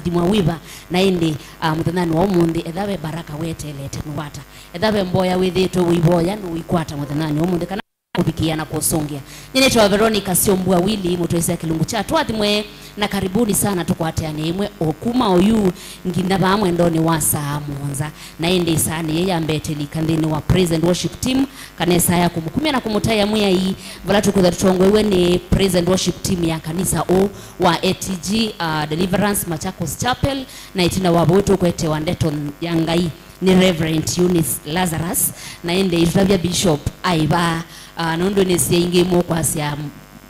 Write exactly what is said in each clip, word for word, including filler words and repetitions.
Thimwa wĩva, na ĩndĩ, ah, mũthenyanĩ wa ũmũnthĩ, etha ve baraka weteelete, nũwata. Etha ve mboya wĩthĩĩtwe ũivoya, nũikwata mũthenyanĩ wa ũmũnthĩ, kana kũvikĩa na kũsũngĩa. Nyie nĩtawa Veronica Syombua Willy, mũtwaĩsya kĩlungu kya twathimwe, na karibuni sana tũkwateanĩa ĩmwe o kuma oyu nginya vaa mwendonĩ wa saa mũonza. Na ĩndĩ ĩsaanĩ yĩĩ ya mbee tũilika nthĩnĩ wa Praise and Worship Team, kana ĩsaa ya kũmũkumya na kũmũtaĩa Mwĩai, vala tũkwĩtha tũtongoew'e nĩ Praise and Worship Team ya kanisa ũũ wa A T G, uh, Deliverance Machakos Chapel, na ĩtina wa vau tũkwetewa ndeto ya Ngai nĩ Reverend Eunice Lazarus, na ĩndĩ ĩtũtavya Bishop aĩ vaa, uh, nũndũ nĩsĩ aingĩ mũkwasya,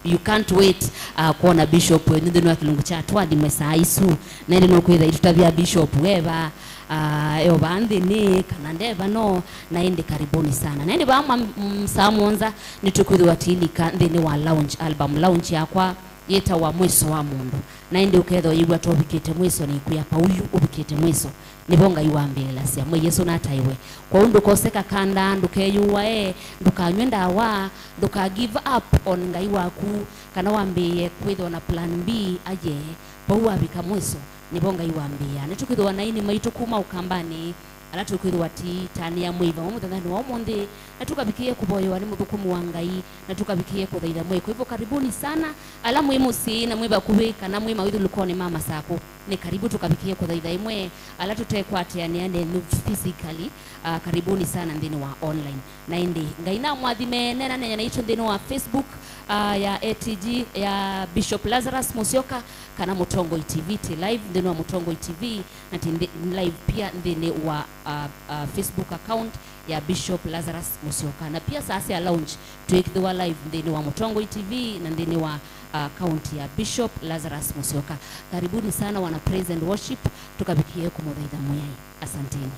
you can't wait, uh, kwona Bishop wenyu nthĩnĩ wa kĩlungu kya twathimwe saa isu, na ĩndĩ nũkwĩtha ĩtũtavya Bishop e vaa, uh, e o vaa nthĩnĩ, kana nde vano, na ĩndĩ karibuni sana. Na ĩndĩ vaa mwa, mm, saa mũonza, nĩtũkwĩthĩwa tũilika nthĩnĩ wa lounge, album lounge yakwa yĩtawa Mwĩso wa Mũndũ. Na ĩndĩ ũkethwa ũyĩw'a tũvikĩte mwĩso, nĩkwĩa pauyu ũvikĩte mwĩso, nĩvo Ngai wambĩĩlasya. Mwĩai Yesũ nataĩwe. Kwoou ndũkose kakanda, ndũkeyũae, ndũkanyw'e ndawa, ndũka give up on Ngai waku, kana wambĩĩe kwĩthĩwa na plan B, aye, vau wavika mwĩso, nĩvo Ngai wambĩĩa. Nĩtũkwĩthĩwa na aini maitũ kuma Ũkambanĩ, ala tũkwĩthĩwa tũitanĩa mwĩva wa mũthenyanĩ wa ũmũnthĩ, na tũkavikĩĩe kũvoyewa nĩ mũthũkũmi wa Ngai, na tũkavikĩĩe kũthaitha mwĩĩ. Kwa hivyo, karibuni sana, ala mwĩ mũsyĩ na mwĩ vakuvĩ, kana mwĩ mawĩthyũlũkonĩ ma Masakũ, nĩ karibu tũkavikĩĩe kũthaitha ĩmwe, ala tũtekwateanĩa nenyu physically, ah, karibuni sana nthĩnĩ wa online. Na ĩndĩ, Ngai namwathime, neenanĩa naitũ nthĩnĩ wa Facebook, ah, ya A T G ya Bishop Lazarus Musyoka, kana Mũtongoi T V, twĩ live nthĩnĩ wa Mũtongoi T V, na twĩ nthĩ-, live pia nthĩnĩ wa, ah, ah, Facebook account ya Bishop Lazarus Musyoka. Na pia saa sya lounge twĩkĩthĩwa live nthĩnĩ wa Mũtongoi T V na nthĩnĩ wa, ah, account ya Bishop Lazarus Musyoka. Karibuni sana wana Praise and Worship, tũkavikĩĩe kũmũthaitha Mwĩai. Asanteni.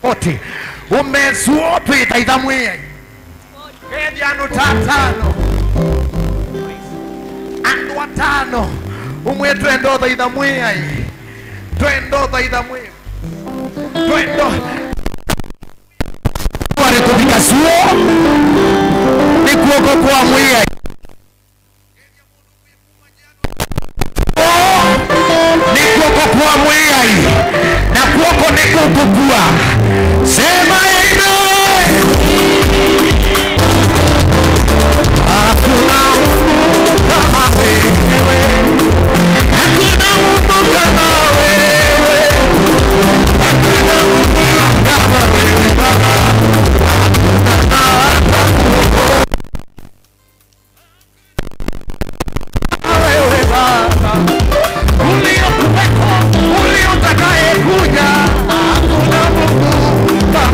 Oti, ũmesuo twĩthaitha Mwĩai. Kethi andũ ta atano. Andũ atano. Ũmwe twenda ũthaitha Mwĩai. Twenda ũthaitha Mwĩai. Twenda. Warĩ kũvika suo nĩ kw'oko kwa Mwĩai. Nĩ kw'oko kwa Mwĩai, na kw'oko nĩkũkũkua. Sema amen. Hakuna Mungu kama wewe. Hakuna Mungu kama wewe. Hakuna Mungu kama wewe, Baba. Wewe Baba, uliokuweko, ulio utakayekuja, hakuna Mungu kama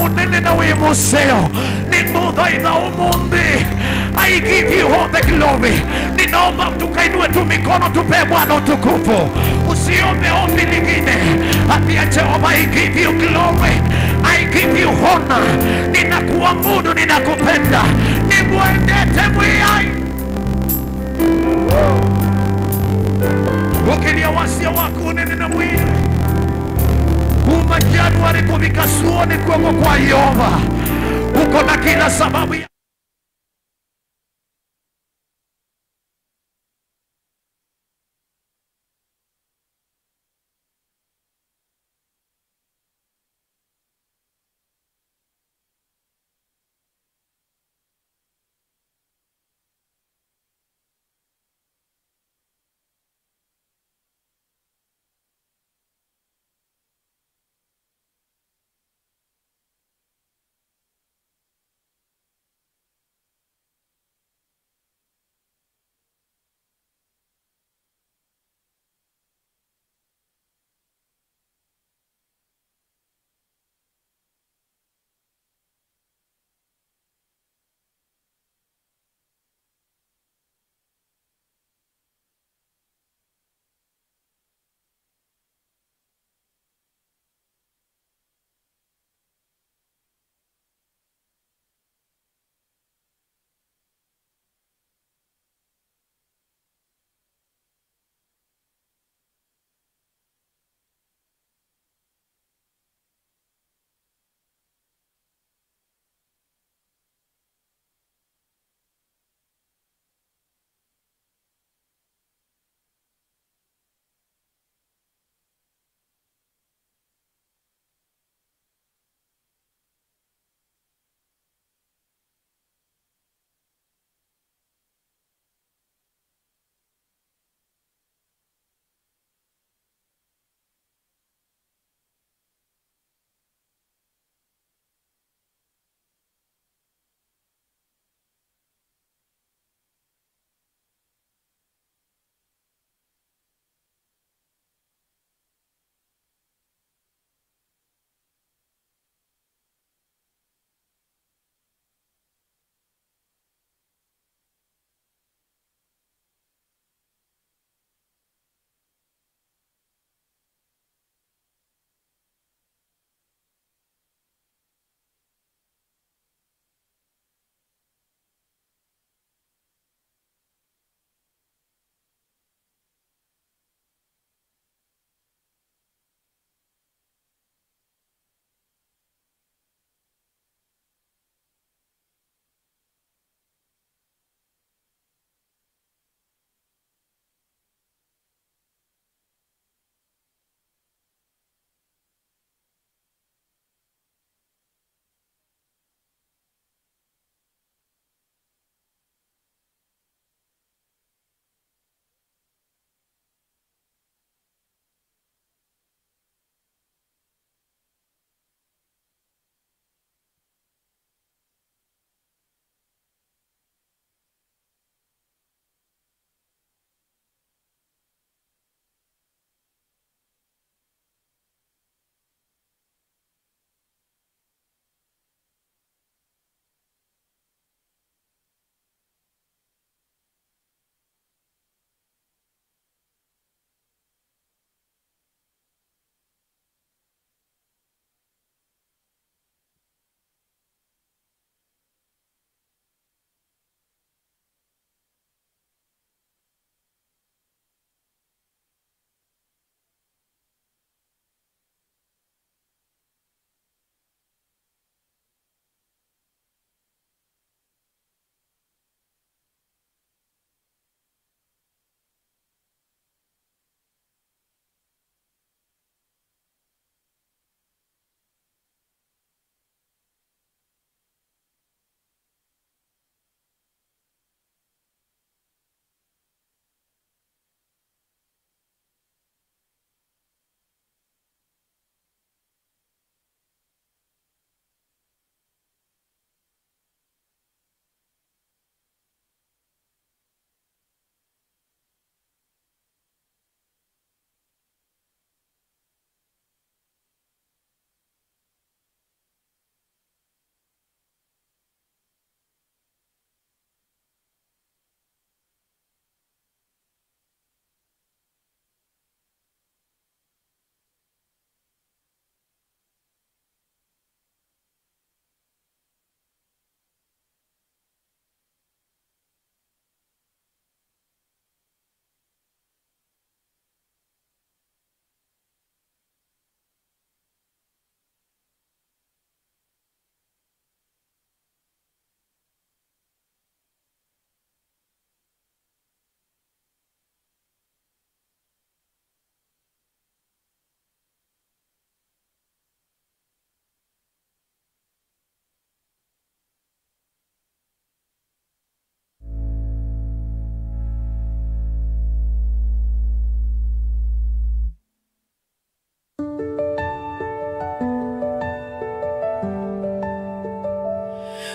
mũnene na wĩ mũseo. Nĩngũthaitha ũmũnthĩ. I give you all the glory. Ninaomba tukainue tu mikono, tupe Bwana utukufu. Usiombe ombi lingine. Ambia Jehova, I give you glory. I give you honor. Ninakuabudu, ninakupenda. Nĩngwendete Mwĩai. Ũkĩlya wasya waku ũnene na mwĩĩ. Kuma Januari kũvika sua nĩ kw'oko kwa Yeova. Uko na kila sababu ya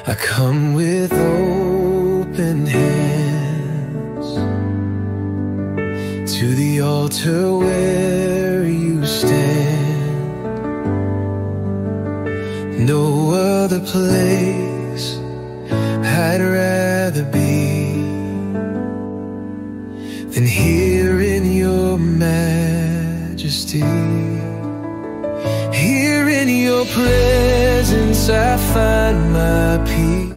I come with open hands to the altar where you stand. No other place I'd rather be than here in your majesty. Here in your presence, I find my peace.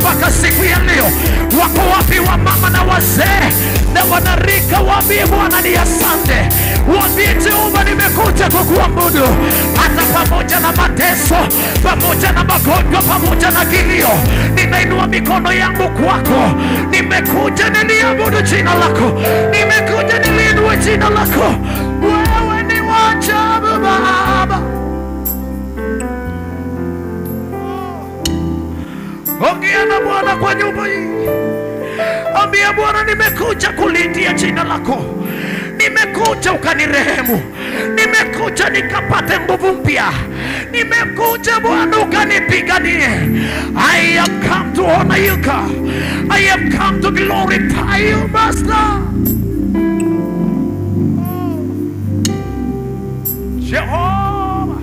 mpaka siku ya leo. Wako wapi wamama na wazee na wanarika? Waambie Bwana ni asante. Waambie Jehova, nimekuja kukuabudu hata pamoja na mateso, pamoja na magonjwa, pamoja na kilio. Ninainua mikono yangu kwako. Nimekuja niliabudu jina lako. Nimekuja niliinue jina lako. Wewe ni wa ajabu, Baba. Ongea na Bwana kwa nyumba hii. Ambia Bwana, nimekuja kuliitia jina lako. Nimekuja ukanirehemu. Nimekuja nikapate nguvu mpya. Nimekuja Bwana ukanipiganie. I have come to honor you, God. I have come to glorify you, Master. Jehova.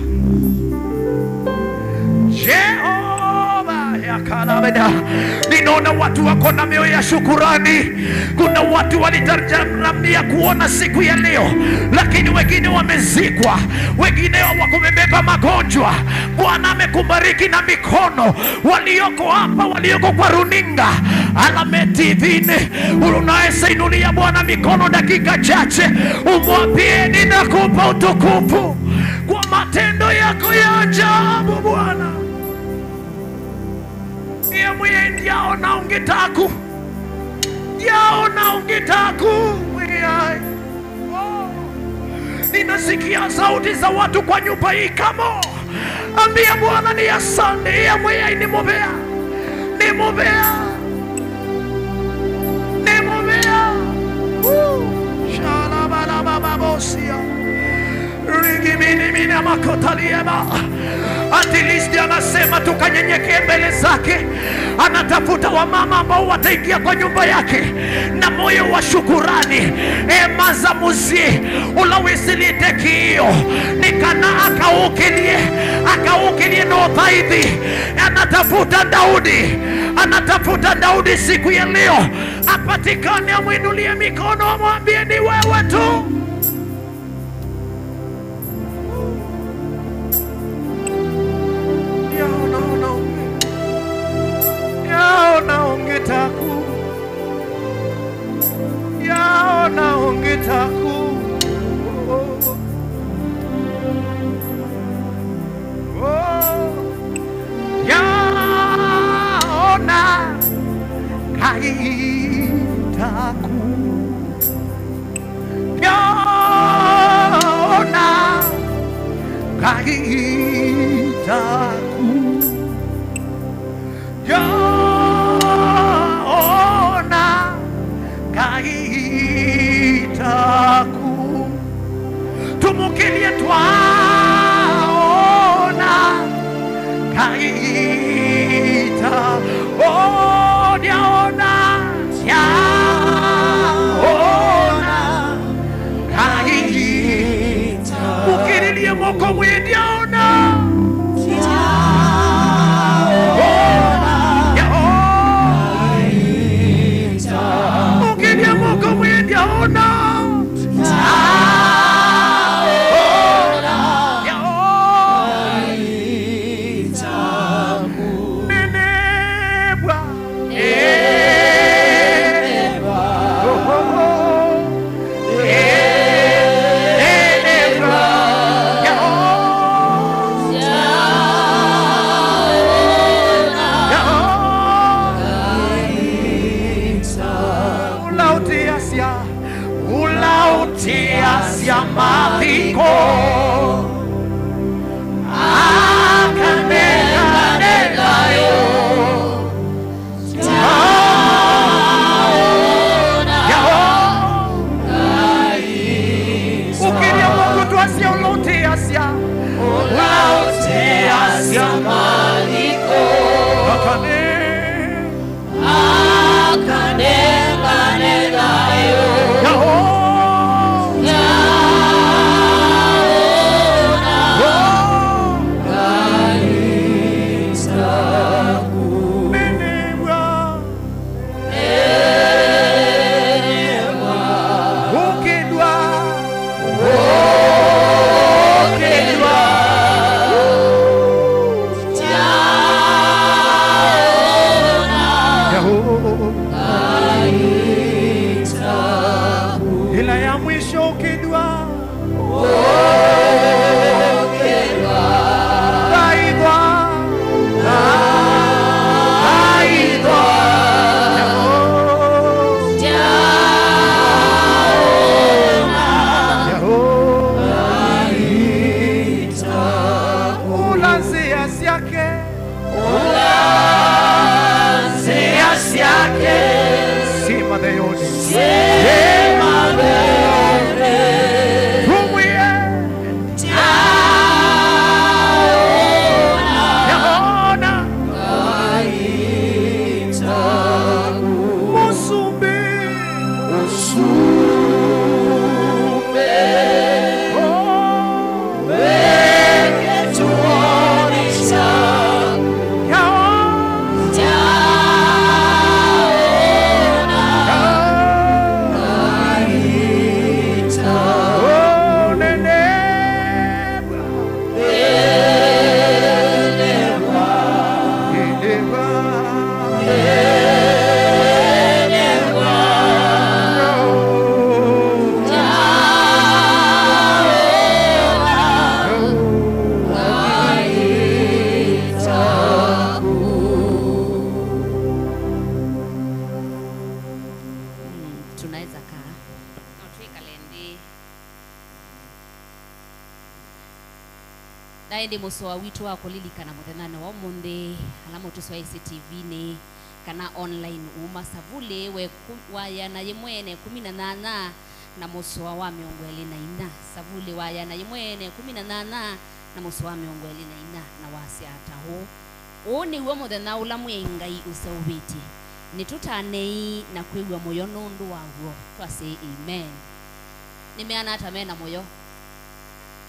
Jehova, yakalabeda. Ninaona watu wako na mioyo ya shukurani. Kuna watu walitaramia kuona siku ya leo, lakini wengine wamezikwa, wengine wako wamebeba magonjwa. Bwana amekubariki na mikono. Walioko hapa, walioko kwa runinga, Alame T V nne, unaweza inulia Bwana mikono dakika chache, umwambie, "Ninakupa utukufu kwa matendo yako ya ajabu, Bwana." Niye mwiye ndiaona ũngĩ taku. Ndiaona ũngĩ taku, mwiyaĩ. Oh. Ninasikia sauti za watu kwa nyumba hii. Come on. Ambia Bwana ni asante. Iye mwiyaĩ nĩ mũvea. Nĩ mũvea. Nĩ mũvea. Woo. Shalabalabababosia. Rigimini mina makotaliema. At least anasema tukanyenyekee mbele zake. Anatafuta wamama ambao wataingia kwa nyumba yake na moyo wa shukurani. E maza mũsyĩ ũla wĩsĩlĩte kĩĩo, nĩ kana akaũkĩlye, akaũkĩlye na ũthaithi. Anatafuta Daudi, anatafuta Daudi siku ya leo. Apatikane, amwinulie mikono, amwambie, "Ni wewe tu." Yaona, ona ũngĩ. Yaona ũngĩ taku. Yaona ũngĩ taku. Oh. Yaona Ngai taku. Yaona Ngai taku. Yaona Ngai taku. Tumũkĩlye, twaona Ngai ta, oh, ndyaona, ndyaona Ngai ta. Mũkĩlĩlye moko mwĩe, ndyaona. Ndyaona. Mũkĩlye moko mwĩe, ndyaona. Ndyaona. Nenevwa. Nenevwa. Oh, oh, oh. Nenevwa. Ndyaona. Ndyaona. Ũla ũtĩasya. Ũla ũtĩasya mathiko akanenganenga yo. Taona. Ũkĩlya mũndũ twasya ũla ũtĩasya. Ũla ũtĩasya mathiko akane akanenganenga yo. Yao. Yao. Mm, tunaweza kaa. No twĩkale nthĩ. Na ĩndĩ mũsoa witũ wa kũlilikana mũthenyanĩ wa ũmũnthĩ, ala mũtũswaĩĩsye T V-inĩ kana online, uma Savulĩ wa ĩkũ-, wa ĩana yĩmwe na ĩkũmi na nyanya na mũsoa wa mĩongo ĩlĩ na inya. Savulĩ wa ĩana yĩmwe na ĩkũmi na nyanya na mũsoa wa mĩongo ĩlĩ na inya, na wasya ta ũũ: Ũũ nĩw'o mũthenya ũla Mwĩai Ngai ũseũvĩtye. Nĩtũtanei na kwĩw'a mũyo nũndũ waw'o. Twasye, Amen. Nĩmeana ata me na mũyo?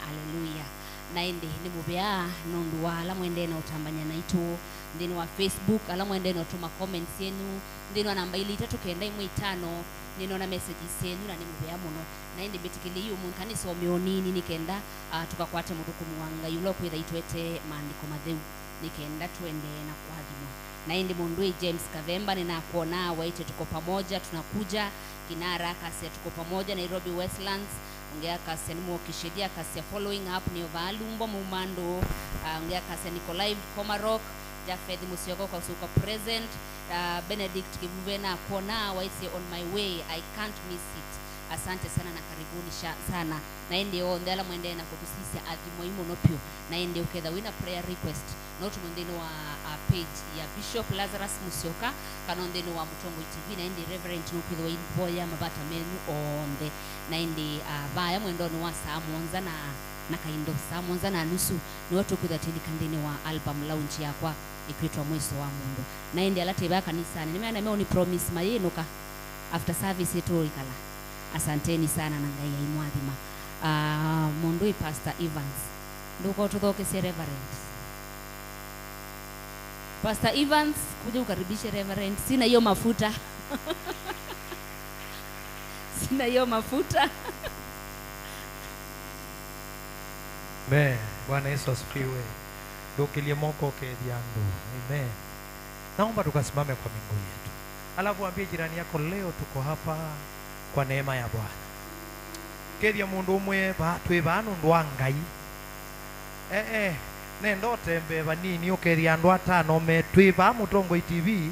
Aleluya. Na ĩndĩ nĩ mũvea nũndũ wa ala mũendee na ũtambany'a naitũ nthĩnĩ wa Facebook, ala mũendee na ũtũma comments syenyu nthĩnĩ wa namba ilĩ itatũ kenda ĩmwe itano. Nĩnona messages syenyu na nĩ mũvea mũno. Na ĩndĩ mbĩtĩkĩlei ũmũnthĩ nĩsome ũnini nĩ kenda, ah, tũkakwate mũthũkũmi wa Ngai ũla ũkwĩtha itwete maandĩko matheu nĩ kenda tũendee na kũathimwa. Na ĩndĩ mũndũ ĩ James Kavemba, nĩnakwona waĩtye, tuko pamoja, tunakuja. Kinara akasya, tuko pamoja, Nairobi Westlands. Ũngĩ akasya, nĩ Mwokishĩthya, akasya, following up, nĩ Ovaalumbo Mumandu. Ah, ũngĩ akasya, niko live Komarok. Japheth Musyoka, ukasuka present. Ah, Benedict Kivuve, nakwona waĩtye, on my way, I can't miss it. Asante sana na karibuni sha-, sana. Na ĩndĩ onthe ala mũendee na kũtũsisya, athimwai mũno vyũ. Na ĩndĩ ũkethwa wĩ na prayer request, no ũtũme nthĩnĩ wa, uh, page ya Bishop Lazarus Musyoka, kana nthĩnĩ wa Mũtongoi T V. Na ĩndĩ Reverend nũkwĩthĩwa aivoya mavata menyu onthe. Na ĩndĩ, uh, vaya mwendonĩ wa saa mũonza na, na kaindo, saa mũonza na nusu, nĩwe tũkwĩthwa twĩlika nthĩnĩ wa album launch yakwa ĩkwĩtwa Mwĩso wa Mũndũ. Na ĩndĩ ala twĩ vaya kanisanĩ, nĩmeana meũnĩ promise mayĩnũka after service ĩtũĩkala. Asanteni sana na Ngai aimwathima. Ah, mũndũ ĩ Pastor Evans. Ndũkotũthokesye Reverend. Pastor Evans, kuja ukaribishe Reverend. Sina hiyo mafuta. Sina hiyo mafuta. Amen. Bwana Yesu asifiwe. Ndũkĩlye moko ũkethya andũ. Amen. Naomba tukasimame kwa miguu yetu. Alafu ambie jirani yako, leo tuko hapa kwa neema ya Bwana. Kethya mũndũ ũmwe, "Vaa, twĩ vaa nũndũ wa Ngai." Eh, eh, nenda ũtembee vanini, ũkethya andũ atano me, "Twĩ vaa Mũtongoi T V,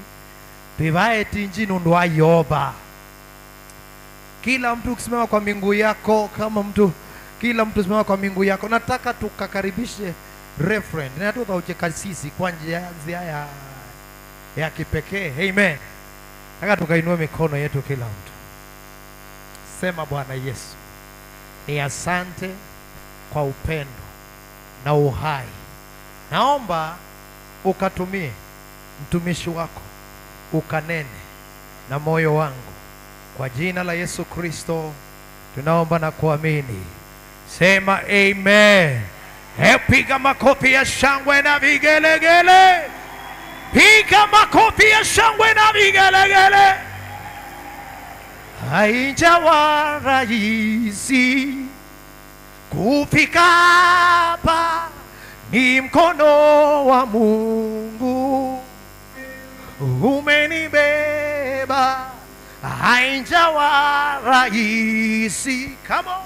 twĩ vaa ĩtinji nũndũ wa Yeova." Kila mtu ukisimama kwa miguu yako, kama mtu, kila mtu simama kwa miguu yako. Nataka tukakaribishe Reverend. Na tuthaũkye kasisi kwa njia, njia ya, ya kipekee. Amen. Nataka tukainue mikono yetu kila mtu. Sema, "Bwana Yesu, ni asante kwa upendo na uhai. Naomba ukatumie mtumishi wako, ukanene na moyo wangu. Kwa jina la Yesu Kristo tunaomba na kuamini." Sema, "Amen." He, piga makofi ya shangwe na vigelegele. Piga makofi ya shangwe na vigelegele. Haijawa rahisi kufika hapa, ni mkono wa Mungu umenibeba. Haijawa rahisi, come on,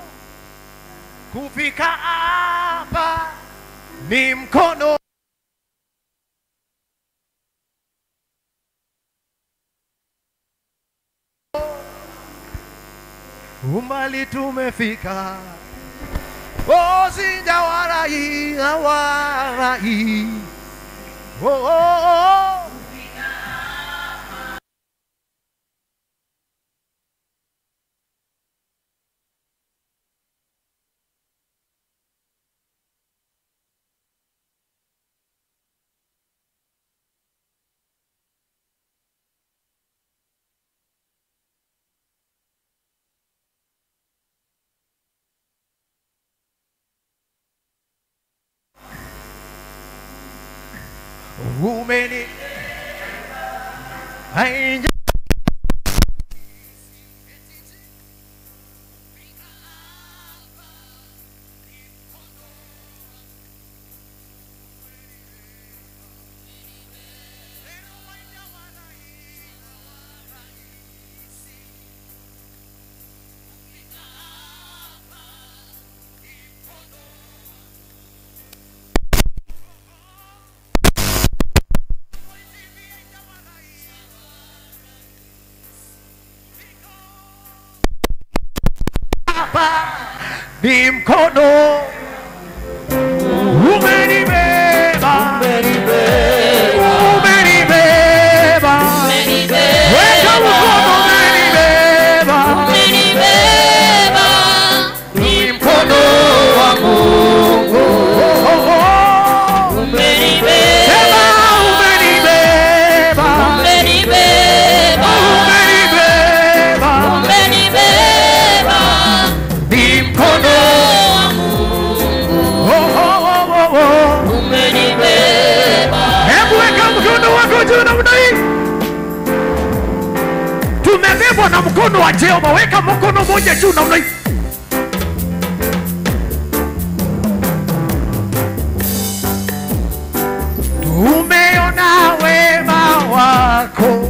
kufika hapa, ni mkono Umbali tumefika. Oh, zinja warai, warai. Oh, oh, oh. Umeni. Ai, Baba, ni mkono umenibeba. Umenibeba. Weka mkono, umenibeba. Ni mkono wa Mungu. Oh, oh, oh. Umenibeba. Sema, umenibeba. Umenibeba. Umenibeba. Umenibeba. Ni mkono wa Mungu. Oh, oh, oh, oh, oh. Umenibeba. Hebu weka mkono wako juu namna hii. Tumebebwa na mkono wa Jehova. Weka mkono mmoja juu namna hii. Tumeona wema wako,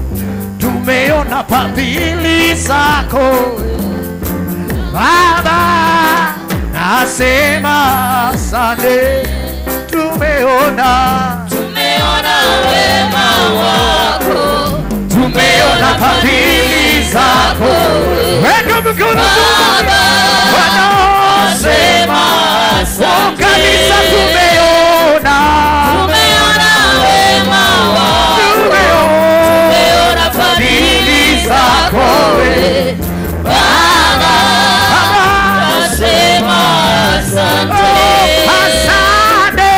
tumeona fadhili zako. Baba, nasema asante. Tumeona, tumeona wema wako, tumeona fadhili zako. Weka mikono juu. Baba, Bwana, nasema asante. Oh, kanisa, tumeona, tumeona wema wako, tumeona, tumeona fadhili zako. Baba, Baba, nasema asante. Oh, asante.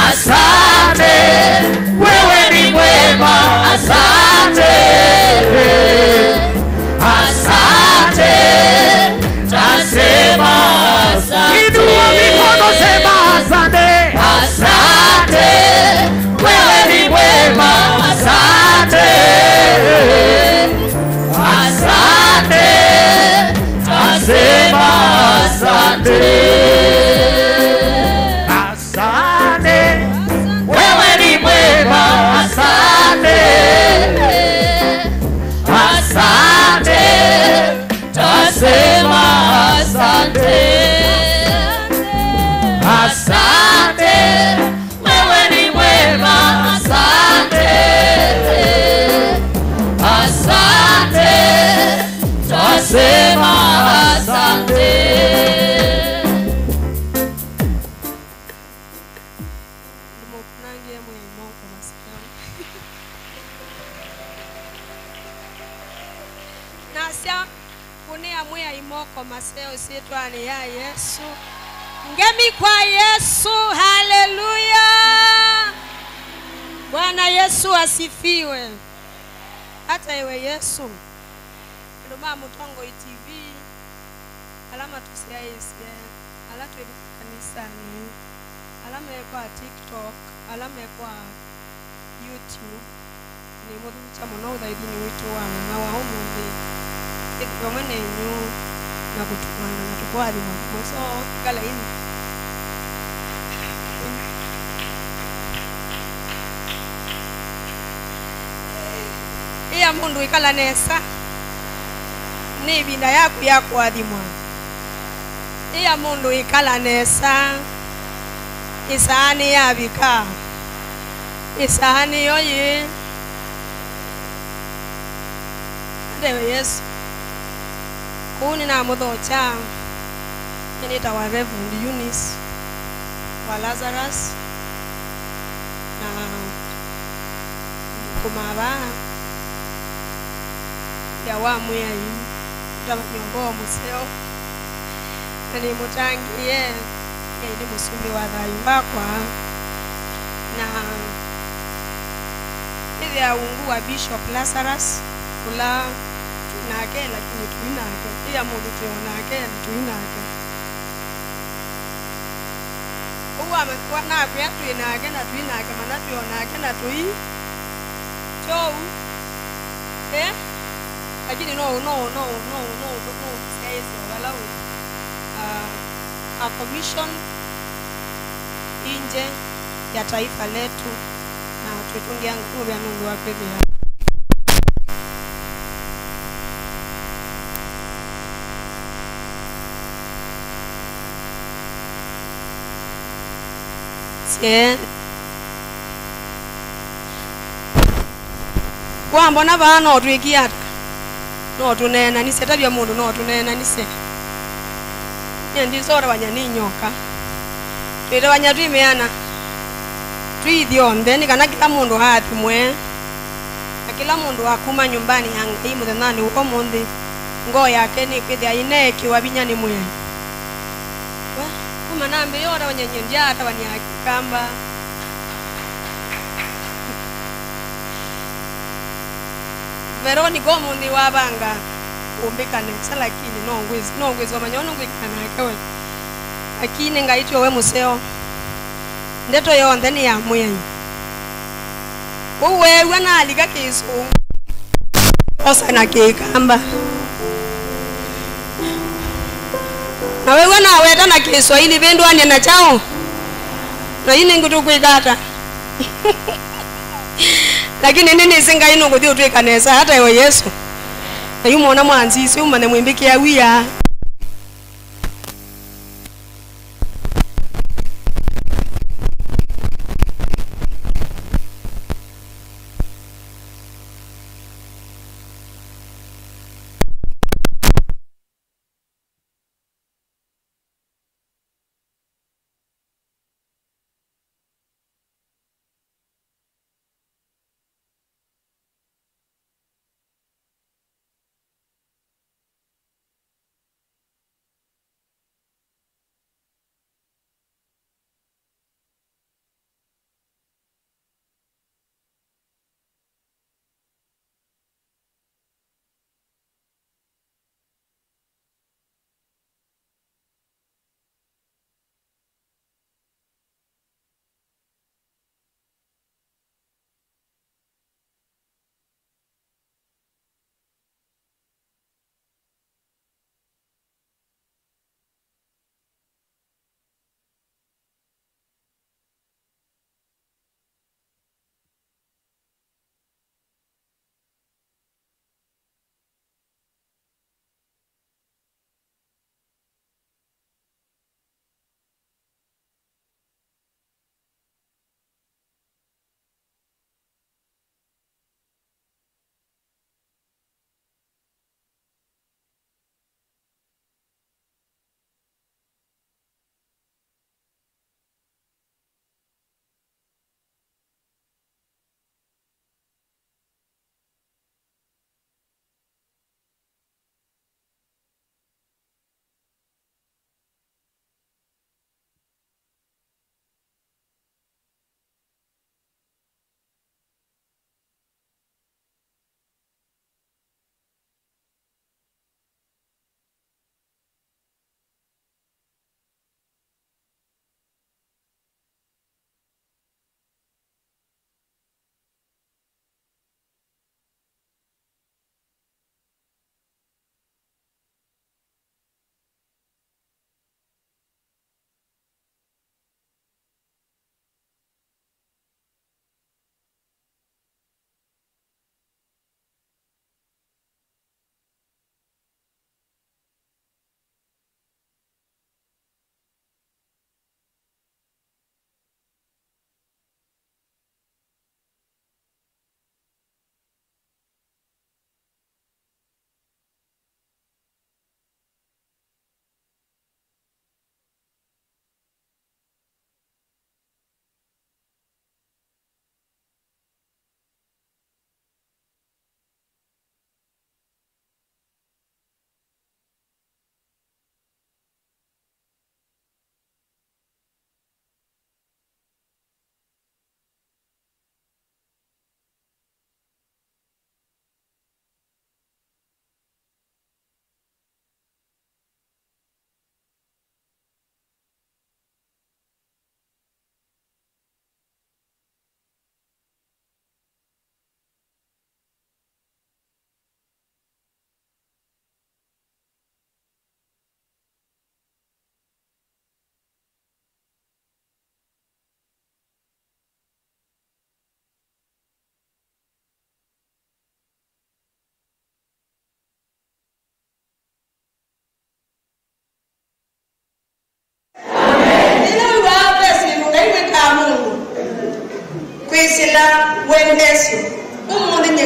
Asante, wewe ni mwema, asante. Asante, tasema asante. Inua mikono, sema asante. Asante, wewe ni mwema, asante. Asante, tasema asante. Asante, wewe ni mwema, asante. Asante, tasema asante. Asante, wewe ni mwema, asante. Asante, tasema asante. Ndimũkunangĩe Mwĩai moko maseo. Nasya, kunĩa Mwĩai moko maseo ĩsyĩtwanĩ ya Yesũ. Ngemi kwa Yesũ, haleluya! Bwana Yesũ asifiwe. Ataĩwe Yesũ. Andũ ma Mũtongoi T V, ala matũsyaĩĩsye, ala twĩ kanisanĩ, ala me kwa TikTok, ala me kwa YouTube, nĩmũthukya mũno ũthaithinĩ witũ wa mũthenya wa ũmũnthĩ. Ĩthĩwe vamwe nenyu na kũtũmana na tũkũathima mũiso kalaini. Ĩa mũndũ ĩkala nesa. Nĩ ĩvinda yaku ya kũathimwa. Ĩa mũndũ ĩkala nesa. Ĩsaa nĩyavika. Ĩsaa nĩyo yĩĩ. Ndewe Yesũ. Kũu nĩnamũthokya. Nĩnĩtawa Reverend Eunice wa Lazarus. Na kuma vaa, wĩa wa Mwĩai, ũtavany'a ũvoo mũseo, na nĩmũtangĩĩe, Mwĩai nĩ mũsumbĩ wa thayũ wakwa, na nĩthĩa ungu wa Bishop Lazarus, ũla twĩ nake, lakini tũi nake, ĩya mũndũ twĩ o nake, na tũi nake. Ũu wa, wa nakwĩa twĩ nake na tũi nake, mana twĩ o nake na tũi. Kyoou, eh? Lakini no, no, no, no, no, no, no, syaĩsya vala wĩ. Ah, a commission inje ya taifa letu, na twĩtũngĩa Ngai mũvea nũndũ wa kwĩthĩa. Syee. Wambona vaa no twĩkie ata? No tũneenanisye. Tavya mũndũ, no tũneenanisye. Nyie ndisotavany'a nĩ nyoka. Twĩtavany'a twĩ meana. Twĩ ithyonthe, nĩ kana kĩla mũndũ aathimwe. Na kĩla mũndũ akuma nyũmbanĩ ya Ngai mũthenyanĩ wa ũmũnthĩ, ngoo yake nĩkwĩthĩa ĩneekĩwa vinya nĩ Mwĩai. We, kuma nambĩĩa ũtavany'a nyie ndyaatavany'a Akĩkamba. Veronica ũmũnthĩ wavanga kũmbĩka nesa, lakini no ngwĩs-, no ngwĩsoma nyoo nũkwĩkana nake we. Lakini Ngai tyo we mũseo. Ndeto yonthe nĩ ya Mwĩai. Ũu weew'a nalika Kĩsũngũ, osa na Kĩkamba. Na weew'a naweta na Kĩswaili, vĩndũanĩa na kyaũ? Na yu nĩngũtũkwĩka ata? Lakini nĩnĩsĩ Ngai nũkũthi ũtwĩka nesa, ata ewe Yesũ. Na yu mwona mwanzisi ũmanye mwĩmbĩkĩa wia.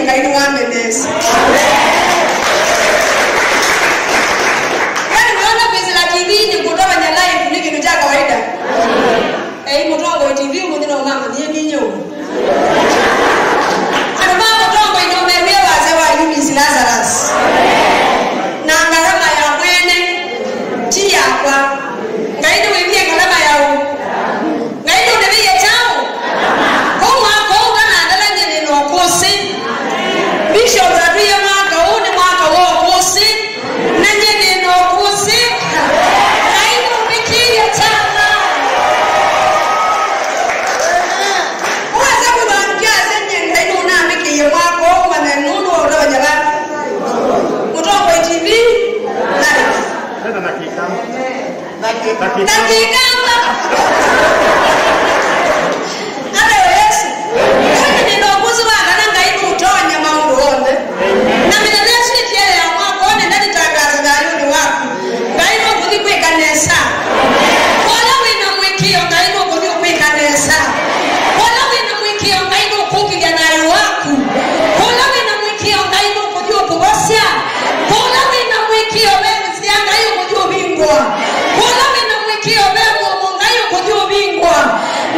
Ngai nĩwameneesye. Yaani, nĩona kwĩsĩla T V-inĩ kũtavany'a live nĩ kĩndũ kya kawaida. Ei, mũtongoi T V ũmũnthĩ no mamanyie ninyie ũmwe. Andũ ma mũtongoi no mewie wasya wa Eunice Lazarus. Na ngarama ya mwene, ti yakwa. Ngai nĩwĩvie ngarama ya ũ? Ngai nũnĩvĩie kyaũ? Kwoou mwaka ũũ ũtanaendelea nyie nĩ na ũkũsĩ. Bishop atwĩe mwaka ũũ nĩ mwaka wa ũkũsĩ, na nyie nĩ na ũkũsĩ. Ngai nũmbĩkĩie kyama. Wasa kwĩva ndyasya nyie Ngai nũnambĩkĩie mwaka ũũ, manya nũndũ wa ũtavany'a va mũtongoi T V live. Ndakĩkamba. Ata Yesu. Ĩndĩ nĩ na ũkũsĩ wa kana Ngai nũtonya maũndũ onthe. Na mĩthenya ĩsu ĩtiele ya mwaka ũũ nenda nĩtangaasa thayũnĩ waku. Ngai nũkũthi kwĩka nesa. Kũla wĩ na mũĩkĩĩo, Ngai nũkũthi ũkwĩka nesa. Kũla wĩ na mũĩkĩĩo, Ngai nũkũkĩlya thayũ waku. Kũla wĩ na mũĩkĩĩo, Ngai nũkũthi ũkũvosya. Kũla wĩ na mũĩkĩĩo, ve nzĩa Ngai ũkũthi ũvingũa. Kũla wĩ na mũĩkĩĩo, ve mũomo Ngai ũkũthi ũvingũa.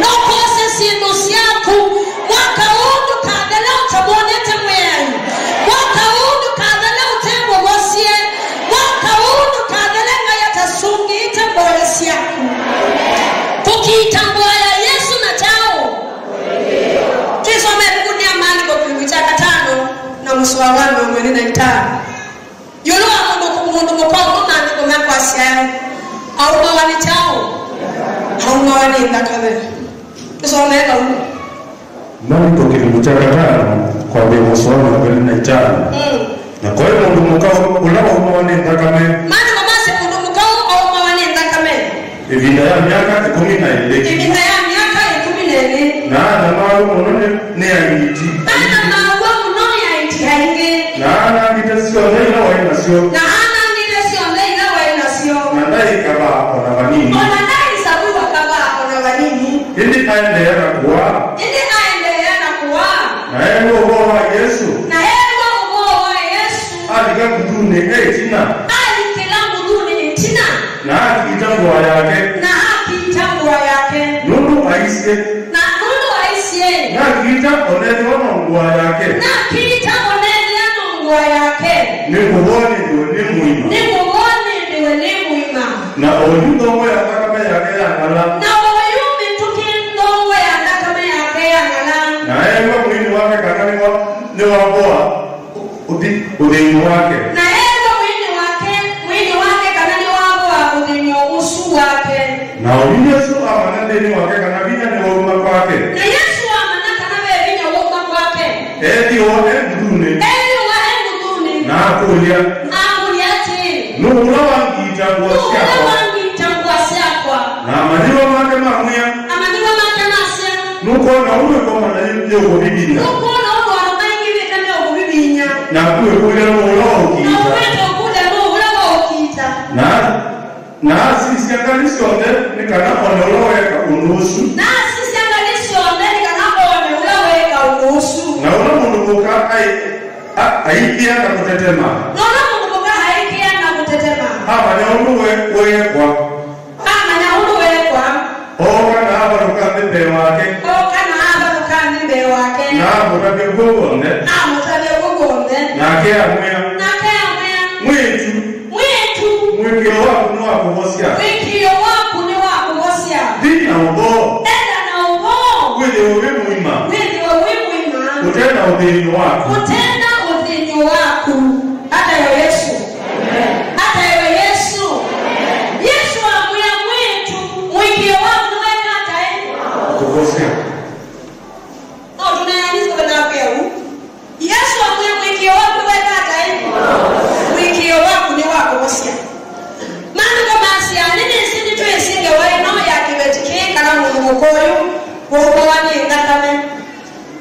Nokose syĩndũ syaku. Mwaka ũũ ndũkathela ũtamwonete Mwĩai. Mwaka ũũ ndũkathela ũtemũvosye. Mwaka ũũ ndũkathele Ngai atasũngĩĩte mboya syaku. Kũkiita mboya ya Yesũ na kyaũ? Twĩsome ĩvukunĩ ya Maandĩko kĩlungu kya katano na mũsoa wa mĩongo ĩlĩ na itano. Ĩũlũ wa mũndũ, mũndũ mũka ũmwe Maandĩko mekwasya, aumawa nĩ kyaũ? Aumawa nĩ nthakame. Tũsomee vau. Maandĩko kĩlungu kya katano, kwambĩĩa mũsoa wa mĩongo ĩlĩ na itano. Mm. Na kwaĩ mũndũ mũka ũla waumawa nĩ nthakame. Maandĩko masya mũndũ mũka ũũ aumawa nĩ nthakame. Ĩvinda ya myaka ĩkũmi na ĩlĩ. Ĩvinda ya myaka ĩkũmi na ĩlĩ. Na anamaw'a mũno nĩ, nĩ aiti. Anamaw'a mũno nĩ aiti aingĩ. Na anangĩte syonthe ila waĩ nasyo. Na anangĩte syonthe ila waĩ nasyo. Na ndaĩ kavaa o na vanini. O na ndaĩ nzavu wa kavaa o na vanini. Ĩndĩ aendeea na kũaa. Ĩndĩ aendeea na kũaa. Na eew'a ũvoo wa Yesũ. Na eew'a ũvoo wa Yesũ. Alika nguthunĩ e ĩtina. Alikĩla nguthunĩ ĩtina. Na akiita ngũa yake. Na akiita ngũa yake. Nũndũ aisye. Na nũndũ aisye. Nakiita o nethĩwa no ngũa yake. Nakiita o nethĩwa no ngũa yake. Nĩngũvoa nĩthĩwe nĩ mũima. Nĩngũvoa nĩthĩwe nĩ mũima. Na oyu nthongo ya nthakame yake yang'ala. Na oyu mĩtũkĩ nthongo ya nthakame yake yang'ala. Na eew'a mwĩĩnĩ wake kana nĩwa-, nĩwavoa ũthi-, ũthĩny'o wake. Na eew'a mwĩĩnĩ wake, mwĩĩnĩ wake kana nĩwavoa ũthĩny'o ũsu wake. Na oyu Yesũ amanya nthĩnĩ wake kana vinya nĩwauma kwake. Na Yesũ amanya kana ve vinya wauma kwake. Eethĩwa e nguthunĩ. Eethĩwa e nguthunĩ. Na akũlya. Akũlya atĩĩ. Nũũ ũla wangiita ngũa syakwa? Nũũ ũla wangiita ngũa syakwa? Na amanyĩw'a make mamwĩa. Amanyĩw'a make masya. Nũkwona ũndũ ĩkomana yĩ-, yĩũkũvivinya? Nũkwona ũndũ andũ maingĩvĩte meũkũvivinya? Naku wĩkũlya nũũ ũla waũkiita? Na ũkwĩte ũkũlya nũũ ũla waũkiita? Na, na asisya ngalĩ syonthe nĩ kana o na ũla weeka ũndũ ũsu. Na asisya ngalĩ syonthe nĩ kana o na ũla weeka ũndũ ũsu. Na ũla mũndũ mũka aĩ-, a-, aikĩa na kũtetema. Na ũla mũndũ mũka aikĩa na kũtetema. Amanya ũndũ we-, weekwa. Amanya ũndũ weekwa. Ooka na avalũka nthĩ mbee wake. Ooka na avalũka nthĩ mbee wake. Na amũtavya w'o w'onthe. Amũtavya w'o w'onthe. Nake amwĩa. Nake amwĩa. Mwĩĩtu. Mwĩĩtu. Mũĩkĩĩo waku nĩwakũvosya. Mũĩkĩĩo waku nĩwakũvosya. Thi na ũvoo. Enda na ũvoo. Wĩthĩwe wĩ mũima. Wĩthĩwe wĩ mũima. Ũte na ũthĩny'o waku. Ũte na ũthĩny'o waku. Ataĩwe Yesũ. Ataĩwe Yesũ. Yesũ amwĩa mwĩĩtu, mũĩkĩĩo waku nĩweka ataĩ? Kũvosya. No tũneanĩsye na kwĩa ũu. Yesũ amwĩa mũĩkĩĩo waku nĩweka ataĩ? Mũĩkĩĩo waku nĩwakũvosya. Maandĩko masya, nĩnĩsĩ nĩtwĩsĩ ngewa ĩno ya kĩveti kĩĩ kana mũndũ mũka ũyũ waumawa nĩ nthakame.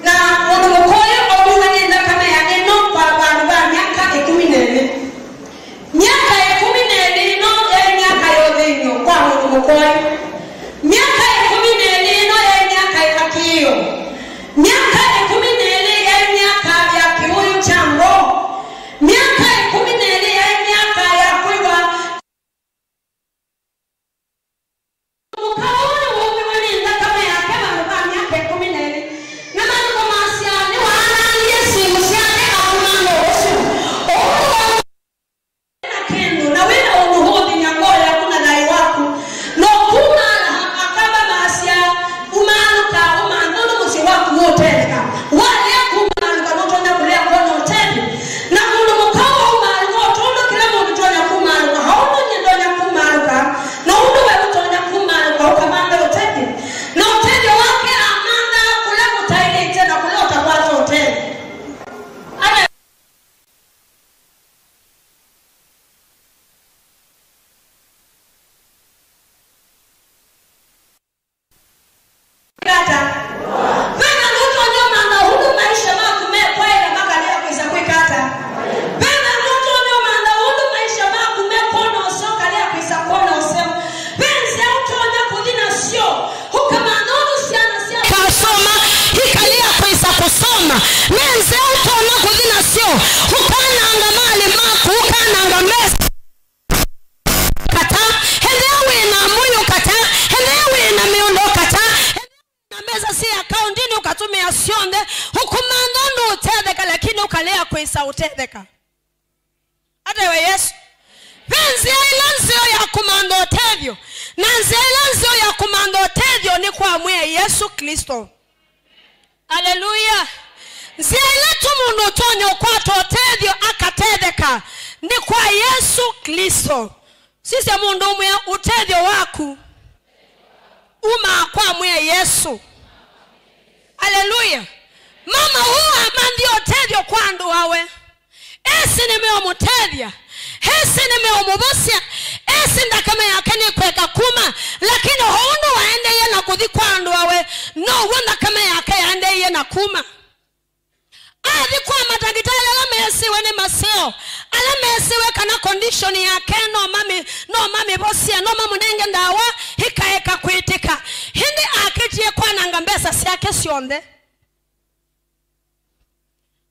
Na mũndũ mũka ũyũ aumawa nĩ nthakame yake Ewe Yesũ. Ve nzĩa ĩla nzeo ya kũmantha ũtethyo, na nzĩa ĩla nzeo ya kũmantha ũtethyo nĩ kwa Mwĩai Yesũ Klĩsto. Aleluya! Nzĩa ĩla tu mũndũ ũtonya ũkwata ũtethyo akatetheka nĩ kwa Yesũ Klĩsto. Sisya mũndũ ũmwĩa, ũtethyo waku umaa kwa Mwĩai Yesũ. Aleluya! Mama ũũ amanthie ũtethyo kwa andũ awe. Esi nĩmeũmũtethya, esi nĩmeũmũvosya, esi nthakame yake nĩkweka kuma, lakini o ũndũ waendeeie na kũthi kwa andũ awe, now'o nthakame yake yaendeeie na kuma. Athi kwa matakĩtalĩ ala meesĩwe nĩ maseo, ala meesĩwe kana condition yake no mami-, no mamĩvosye, no mamũnenge ndawa ikaeka kwĩtĩka. Ĩndĩ akĩtie kwananga mbesa syake syonthe.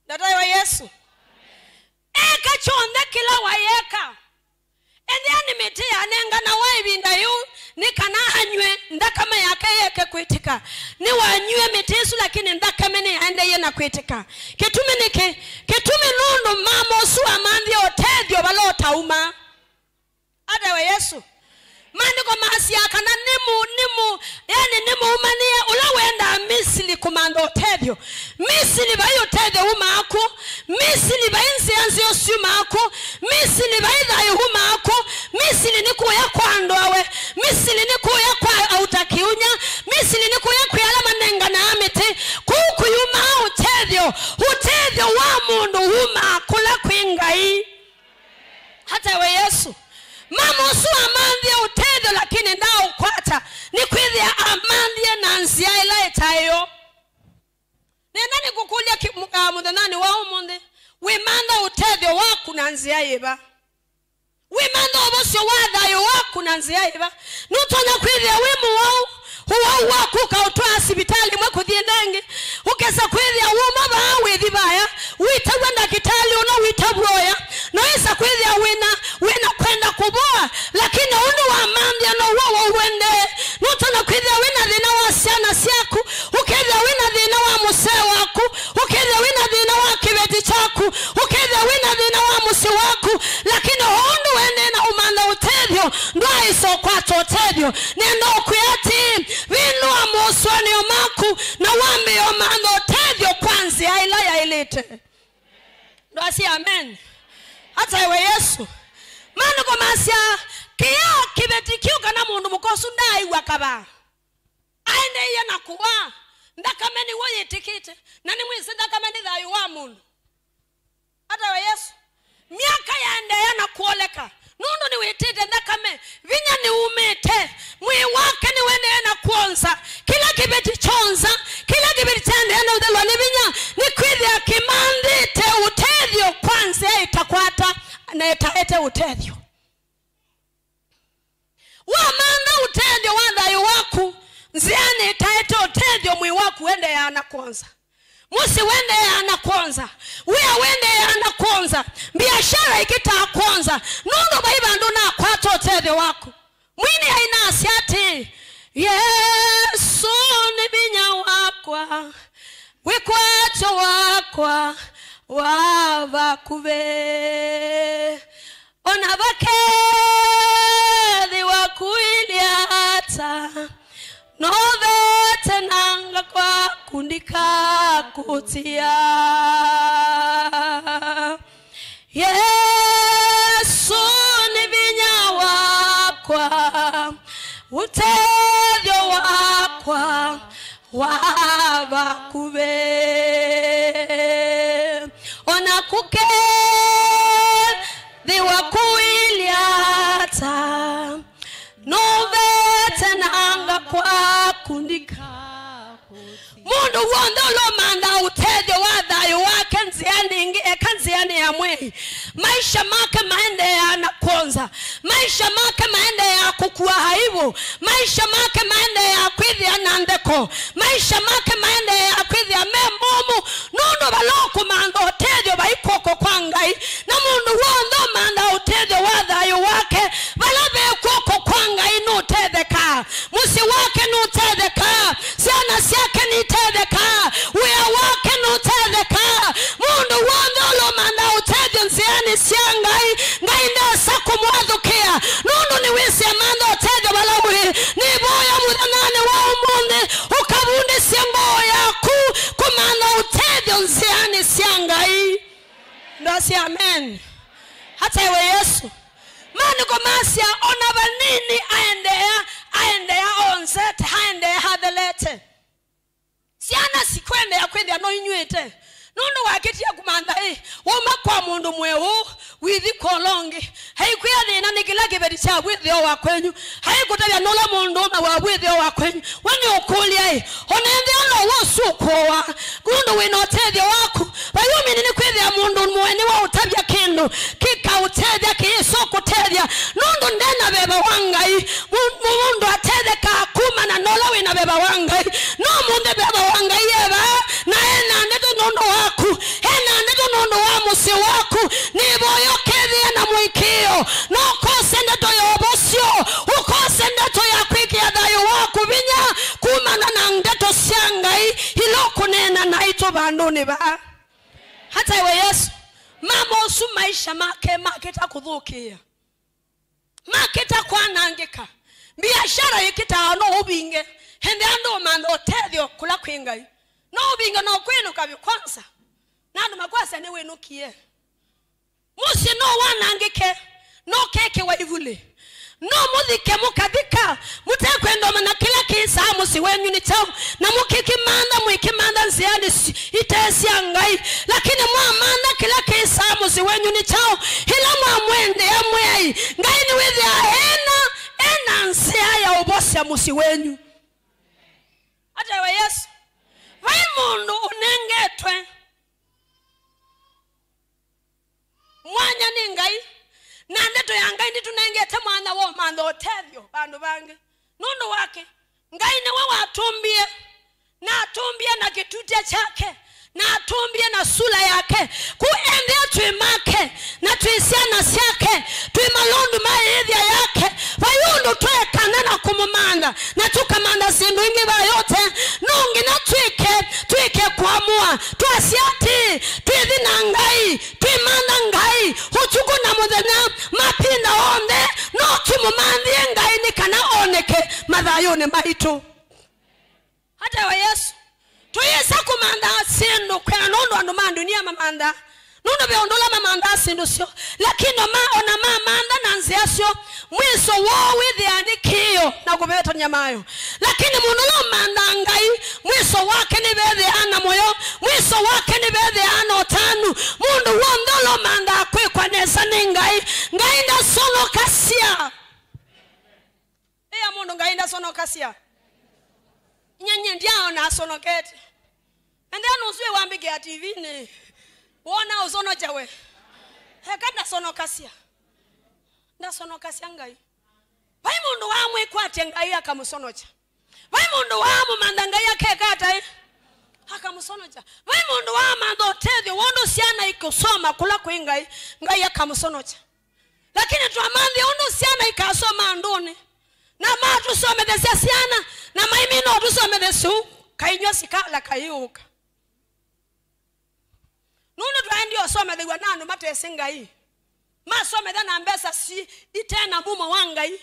Ndataĩwa Yesũ. Eka kyonthe kĩla wayeka. Ethĩa nĩ mĩtĩ yanenganawa ĩvinda yĩu nĩ kana anyw'e, nthakame yake yeke kwĩtĩka. Nĩwanyw'ie mĩtĩ ĩsu, lakini nthakame nĩyaendeeie na kwĩtĩka. Kĩtumi nĩkĩ? Kĩtumi nũndũ mama ũsu wamanthie ũtethyo vala ũtauma. Atawe Yesũ. Maandĩko maasyaa kana nĩmũ-, nĩmũ-, yani nĩmũumanĩe ũla wendaa Misili kũmantha ũtethyo. Misili vai ũtethyo wumaa kũ? Misili vai nzĩa nzeo syumaa kũ? Misili vai thayũ wumaa kũ? Misili nĩ kũya kwa andũ awe. Misili nĩ kũya kwa auta kĩunya. Misili nĩ kũya kwĩ ala manenganaa mĩtĩ. Kũu kũyumaa ũtethyo. Ũtethyo wa mũndũ wumaa kũla kwĩ Ngai. Hata we Yesu. Mama ũsu amanthie ũtethyo, lakini ndaaũkwata, nĩkwĩthĩa amanthie na nzĩa ĩla ĩtaĩyo. Nenda nĩkũkũlya ki-, mu-, ah, mũthenyanĩ wa ũmũnthĩ, wĩmantha ũtethyo waku na nzĩa yĩva? Wĩmantha ũvosyo wa thayũ waku na nzĩa yĩva? Nũtonya kwĩthĩa wĩ mũwau, ũwau waku ũkaũtwaa sivitalĩ ĩmwe kũthi ĩla ĩngĩ, ũkesa kwĩthĩa wuma vaa wĩthi vaya, witaw'a ndakĩtalĩ ũla witaw'a ũya, na wĩsa kwĩthĩa wĩna, wĩna kwenda kũvoa, lakini ũndũ wamanthĩa now'o ũendee. Nũtonya kwĩthĩa wĩna thĩna wa syana syaku, ũkethĩa wĩna thĩna wa mũsee waku, ũkethĩa wĩna thĩna wa kĩveti kyaku, ũkethĩa wĩna thĩna wa mũsyĩ waku, lakini o ũndũ ũendee na ũmantha ũtethyo, ndwaaĩsa ũkwata ũtethyo. Nenda ũkwĩa atĩĩ, vĩndũa mosũanĩo maku na wambĩĩe ũmantha ũtethyo kwa nzĩa ĩla yaĩlĩte. Ndwasya amen. Hata ewe Yesu. Maandĩko masya, kĩya kĩveti kĩu kana mũndũ mũka ũsu ndaaĩw'a kavaa. Aendeeie na kũwaa. Nthakame nĩw'o yĩtĩkĩte. Na nĩmwĩsĩ nthakame nĩ thayũ wa mũndũ. Hata ewe Yesu. Myaka yaendeea na kũoleka. Nũndũ nĩwĩtĩte nthakame, vinya nĩumĩte, mwĩĩ wake nĩwendeea na kwonza. Kĩla kĩveti kyonza, kĩla kĩveti kyaendeea na ũthelwa nĩ vinya, nĩkwĩthĩa kĩmanthĩte ũtethyo kwa nzĩa ĩtakwata na ĩtaete ũtethyo. Wamantha ũtethyo wa thayũ waku nzĩanĩ ĩtaete ũtethyo, mwĩĩ waku wendeeaa na kwonza. Mũsyĩ wendeeaa na kwonza. Wĩa wendeeaa na kwonza. Mbiasyara ĩkĩtaa kwonza. Nũndũ vai vandũ nakwata ũtethyo waku. Mwini ainasya atĩĩ, Yesũ nĩ vinya wakwa, wĩkwatyo wakwa wa vakuvĩ. Ona vakethĩwa kũilye ata, novete nanga kwaku ndikakũtia. Yesũ nĩ vinya wakwa, ũtethyo wakwa wa vakuvĩ. Ona kũkethĩwa kũilye ata, nũvete nanga kwaku ndika. Mũndũ w'onthe ũla ũmanthaa ũtethyo wa thayũ wake nzĩanĩ ĩngĩ, eka nzĩanĩ ya mwĩĩ. Maisha make maendeeaa na kwonza. Maisha make maendeeaa kũkua aibu. Maisha make maendeeaa kwĩthĩa na ntheko. Maisha make maendeeaa kwĩthĩa me momũ, nũndũ vala ũkũmantha ũtethyo vai kw'oko kwa Ngai. Na mũndũ w'onthe ũmanthaa ũtethyo wa thayũ wake, vala ve kw'oko kwa Ngai nũtethekaa. Mũsyĩ wake nũtethekaa. Syana syake nitethekaa. Wĩa wake nũtethekaa. Mũndũ w'onthe ũla ũmanthaa ũtethyo nzĩanĩ sya Ngai, Ataĩwe Yesũ. Maandĩko masya, o na vanini aendeea, aendeea onzete, aendeea athelete. Syana sikwendeea kwĩthĩa no inyw'ĩte. Nũndũ wakĩtie kũmantha ĩ, wauma kwa mũndũ mweũ, wĩthi kwa ũla ũngĩ. Aikwĩa thĩna nĩ kĩla kĩveti kya wĩthĩo wa kwenyu. Aikũtavya nũla mũndũũme wa wĩthĩo wa kwenyu. We nĩũkũlya ĩ, o na ethĩwa no wosũkũwa, nũndũ wĩ na ũtethyo waku. Vai ũmini nĩ kwĩthĩa mũndũ mũeni wa ũtavya kĩndũ kĩkaũtethya, kĩyĩsa ũkũtethya, nũndũ nde na veva wa Ngai. Mu-, mũndũ atethekaa kumana na ũla wĩ na veva wa Ngai. No mũnthĩ veva wa Ngai e vaa, na e na ndeto nũndũ waku, e na ndeto nũndũ wa mũsyĩ waku. Nĩvoya ũkethĩe na mũĩkĩĩo, na ũkose ndeto ya ũvosyo, ũkose ndeto ya kwĩkĩa thayũ waku vinya kumana na ndeto sya Ngai ila ũkũneena naitũ vandũnĩ vaa. Hata iwe Yesũ, mama ũsu maisha make makĩta kũthũkĩĩa. Makĩta kwanangĩka. Mbiashara ĩkĩtaa no ũvinge. Ĩndĩ andũ ũmantha ũtethyo kũla kwĩ Ngai. No ũvinge no kwĩnũka vyũ kwanza. Na andũ makwasya nĩwĩnũkie. Mũsyĩ no wanangĩke, no ũkekĩwa ivulĩ. No mũthike mũkathika, mũtekwenda ũmanya kĩla kĩsaa mũsyĩ wenyu nĩ kyaũ, na mũkĩkĩmantha, mwĩkĩmantha nzĩanĩ si-, ite sya Ngai. Lakini mwamantha kĩla kĩsaa mũsyĩ wenyu nĩ kyaũ, ĩla mwamwendea Mwĩai, Ngai nĩwĩthĩaa ena, ena nzĩa ya ũvosya mũsyĩ wenyu. Ataĩwe Yesũ. Vai mũndũ ũnengetwe mwanya nĩ Ngai, na ndeto ya Ngai ndĩtũnengete mwanya wa ũmantha ũtethyo vandũ vangĩ. Nũndũ wake, Ngai nĩwe watũmbie, na atũmbie na kĩtutya kyake, na atũmbie na sula yake. Ku ethĩa twĩ make, na twĩ syana syake, twĩ malondu ma ĩĩthya yake, vai ũndũ twekana na kũmũmantha, na tũkamantha syĩndũ ingĩ va yote. No nginya twĩke, twĩke kũamũa, twasya atĩĩ, twĩthi na Ngai, twĩmantha Ngai ũtukũ na mũthenya, mapinda onthe, no tũmũmanthie Ngai nĩ kana oneke mathayũnĩ maitũ. Ataĩwe Yesũ. Tũyĩsa kũmantha syĩndũ kwĩana nũndũ andũ ma ndunia mamantha. Nũndũ ve ũndũ ũla mamanthaa syĩndũ syoo. Lakini o ma-, ona mamantha na nzĩa syoo, mwiso woo wĩthĩaa nĩ kĩĩo na kũvetany'a mayo. Lakini mũndũ ũla ũmanthaa Ngai, mwiso wake nĩvethĩaa na mũyo, mwiso wake nĩvethĩaa na ũtanu. Mũndũ w'onthe ũla ũmanthaa kwĩkwa nesa nĩ Ngai, Ngai ndasonokasya. Ĩa mũndũ, Ngai ndasonokasya. Inyie, nyie ndyaona asonokete. Ende nũsue wambĩkĩa T V-nĩ. Wona ũsonokya we. Eka ndasonokasya. Ndasonokasya Ngai. Vai mũndũ waamwĩkwatya Ngai akamũsonokya. Vai mũndũ waamũmantha Ngai akeka ataĩ. Akamũsonokya. Vai mũndũ waamantha ũtethyo wondũ syana ikũsoma kũla kwĩ Ngai, Ngai akamũsonokya. Lakini twamanthie ũndũ syana ikasoma andũnĩ, na matũsomethesya syana, na maimina ũtũsomethesya ũu, kainywa sikala kaiũka. Nũndũ twaendie ũsomethew'a na andũ matesĩ Ngai, masomethya na mbesa si ite na mumo wa Ngai.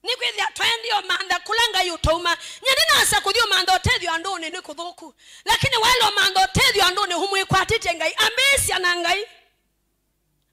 Nĩkwĩthĩa twaendie ũmantha kũla Ngai ũtauma. Nyie ndinasya kũthi ũmantha ũtethyo andũnĩ nĩ kũthũku, lakini waĩle ũmantha ũtethyo andũnĩ ũmwĩkwatĩtye Ngai, ambĩĩsya na Ngai.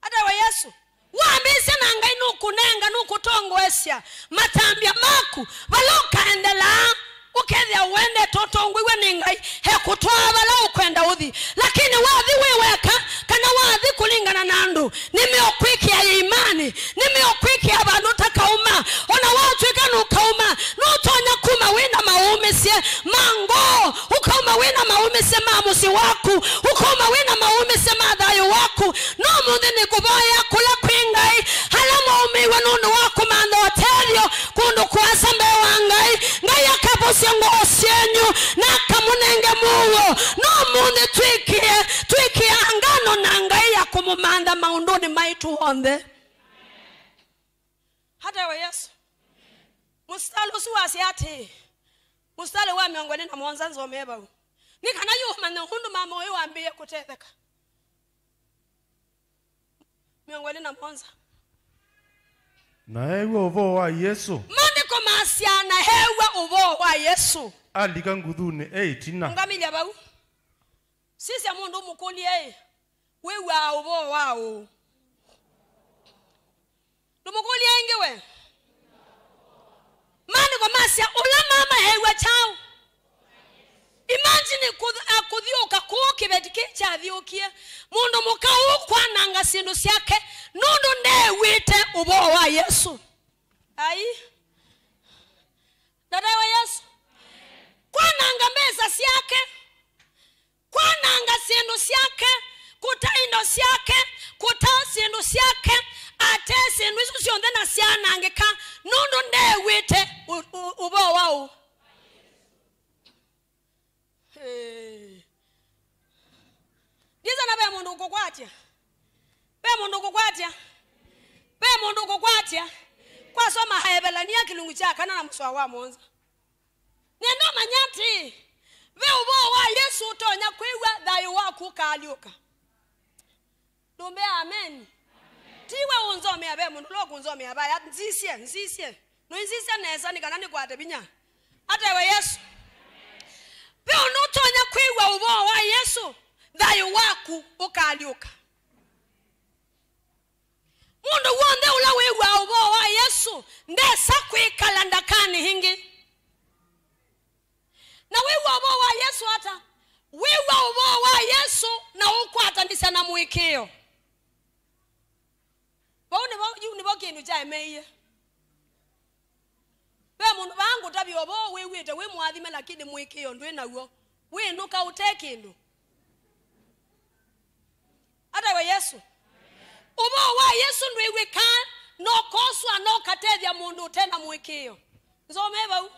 Ataĩwe Yesũ. Wambĩĩsya na Ngai nũkũnenga, nũkũtongoesya matambya maku. Vala ũkaendelaa, ũkethĩa ũendete ũtongoew'e nĩ Ngai, ekũtwaa vala ũkwenda ũthi. Lakini wathi wĩ weka, kana wathi kũlingana na andũ, nĩmeũkwĩkĩa ĩimanĩ, nĩmeũkwĩkĩa vandũ ũtakauma. Ona watw'ĩka nũkauma, nũtonya kuma wĩ na maũmĩsye ma ngoo, ũkauma wĩ na maũmĩsye ma mũsyĩ waku, ũkauma wĩ na maũmĩsye ma thayũ waku. No ũmũnthĩ nĩkũvoya kũla kwĩ Ngai, ala maũmĩiwe nũndũ wa kũmantha ũtethyo kũndũ kũasa mbee wa Ngai, Ngai akavosya ngoo syenyu na akamũnenge mũuo. No ũmũnthĩ twĩkĩe, twĩkĩe angano na Ngai ya kũmũmantha maũndũnĩ maitũ onthe. Hata we Yesu. Mũsitalĩ ũsu wasya atĩĩ, mũsitalĩ wa mĩongo ĩlĩ na mũonza nzomee vau, nĩ kana yu ũmanye ũndũ mama ũyũ wambĩĩe kũtetheka. Mĩongo ĩlĩ na mũonza. Na eew'a ũvoo wa Yesũ. Maandĩko masya, na eew'a ũvoo wa Yesũ, alika nguthunĩ e ĩtina. Ũngamĩlya vau. Sisya mũndũ ũmũkũlye-ĩ, wĩw'aa ũvoo wa ũũ? Ndũmũkũlya ĩngĩ we. Maandĩko masya, ũla mama eew'a kyaũ? Imagine kũth-, a, kũthyũũka kũũ kĩveti kĩ kyathyũũkie. Mũndũ mũka ũũ kwananga syĩndũ syake nũndũ ndeew'ĩte ũvoo wa Yesũ. Ai. Ndataĩwa Yesũ. Kwananga mbesa syake. Kwananga syĩndũ syake, kũta indo syake, kũta syĩndũ syake, ate syĩndũ isu syonthe na syanangĩka, nũndũ ndeew'ĩte ũ-, ũ-, ũvoo wa ũ. Hey. Ndiza na ve mũndũ ũkũkwatya. Ve mũndũ ũkũkwatya. Ve mũndũ ũkũkwatya. Kwasoma Aevelania kĩlungu kya kana na mũsoa wa mũonza. Nĩenda ũmanya atĩĩ, ve ũvoo wa Yesũ ũtonya kwĩw'a, thayũ waku ũkaalyũka. Ndũmbĩa amen. Ti we ũnzomea, ve mũndũ ũla ũkũnzomea vaya. Nzisye, nzisye. Nũinzisya nesa nĩ kana nĩkwate vinya. Ataĩwe Yesũ. Ve ũndũ ũtonya kwĩw'a ũvoo wa Yesũ, thayũ waku ũkaalyũka. Mũndũ w'onthe ũla wĩw'aa ũvoo wa Yesũ ndesa kwĩkala ndakanĩ ĩngĩ. Na wĩw'a ũvoo wa Yesũ ata? Wĩw'a ũvoo wa Yesũ na ũkwatanĩsya na mũĩkĩĩo. Vau nĩvo, yu nĩvo kĩndũ kyaemeie. Ve mũndũ vaa ngũtavya ũvoo wĩw'ĩte wĩ mũathime, lakini mũĩkĩĩo ndwĩ naw'o. Wĩnũka ũte kĩndũ. Ataĩwe Yesũ. Ũvoo wa Yesũ ndwĩw'ĩkaa, no koswa, no katethya mũndũ ũte na mũĩkĩĩo. Nzome vau.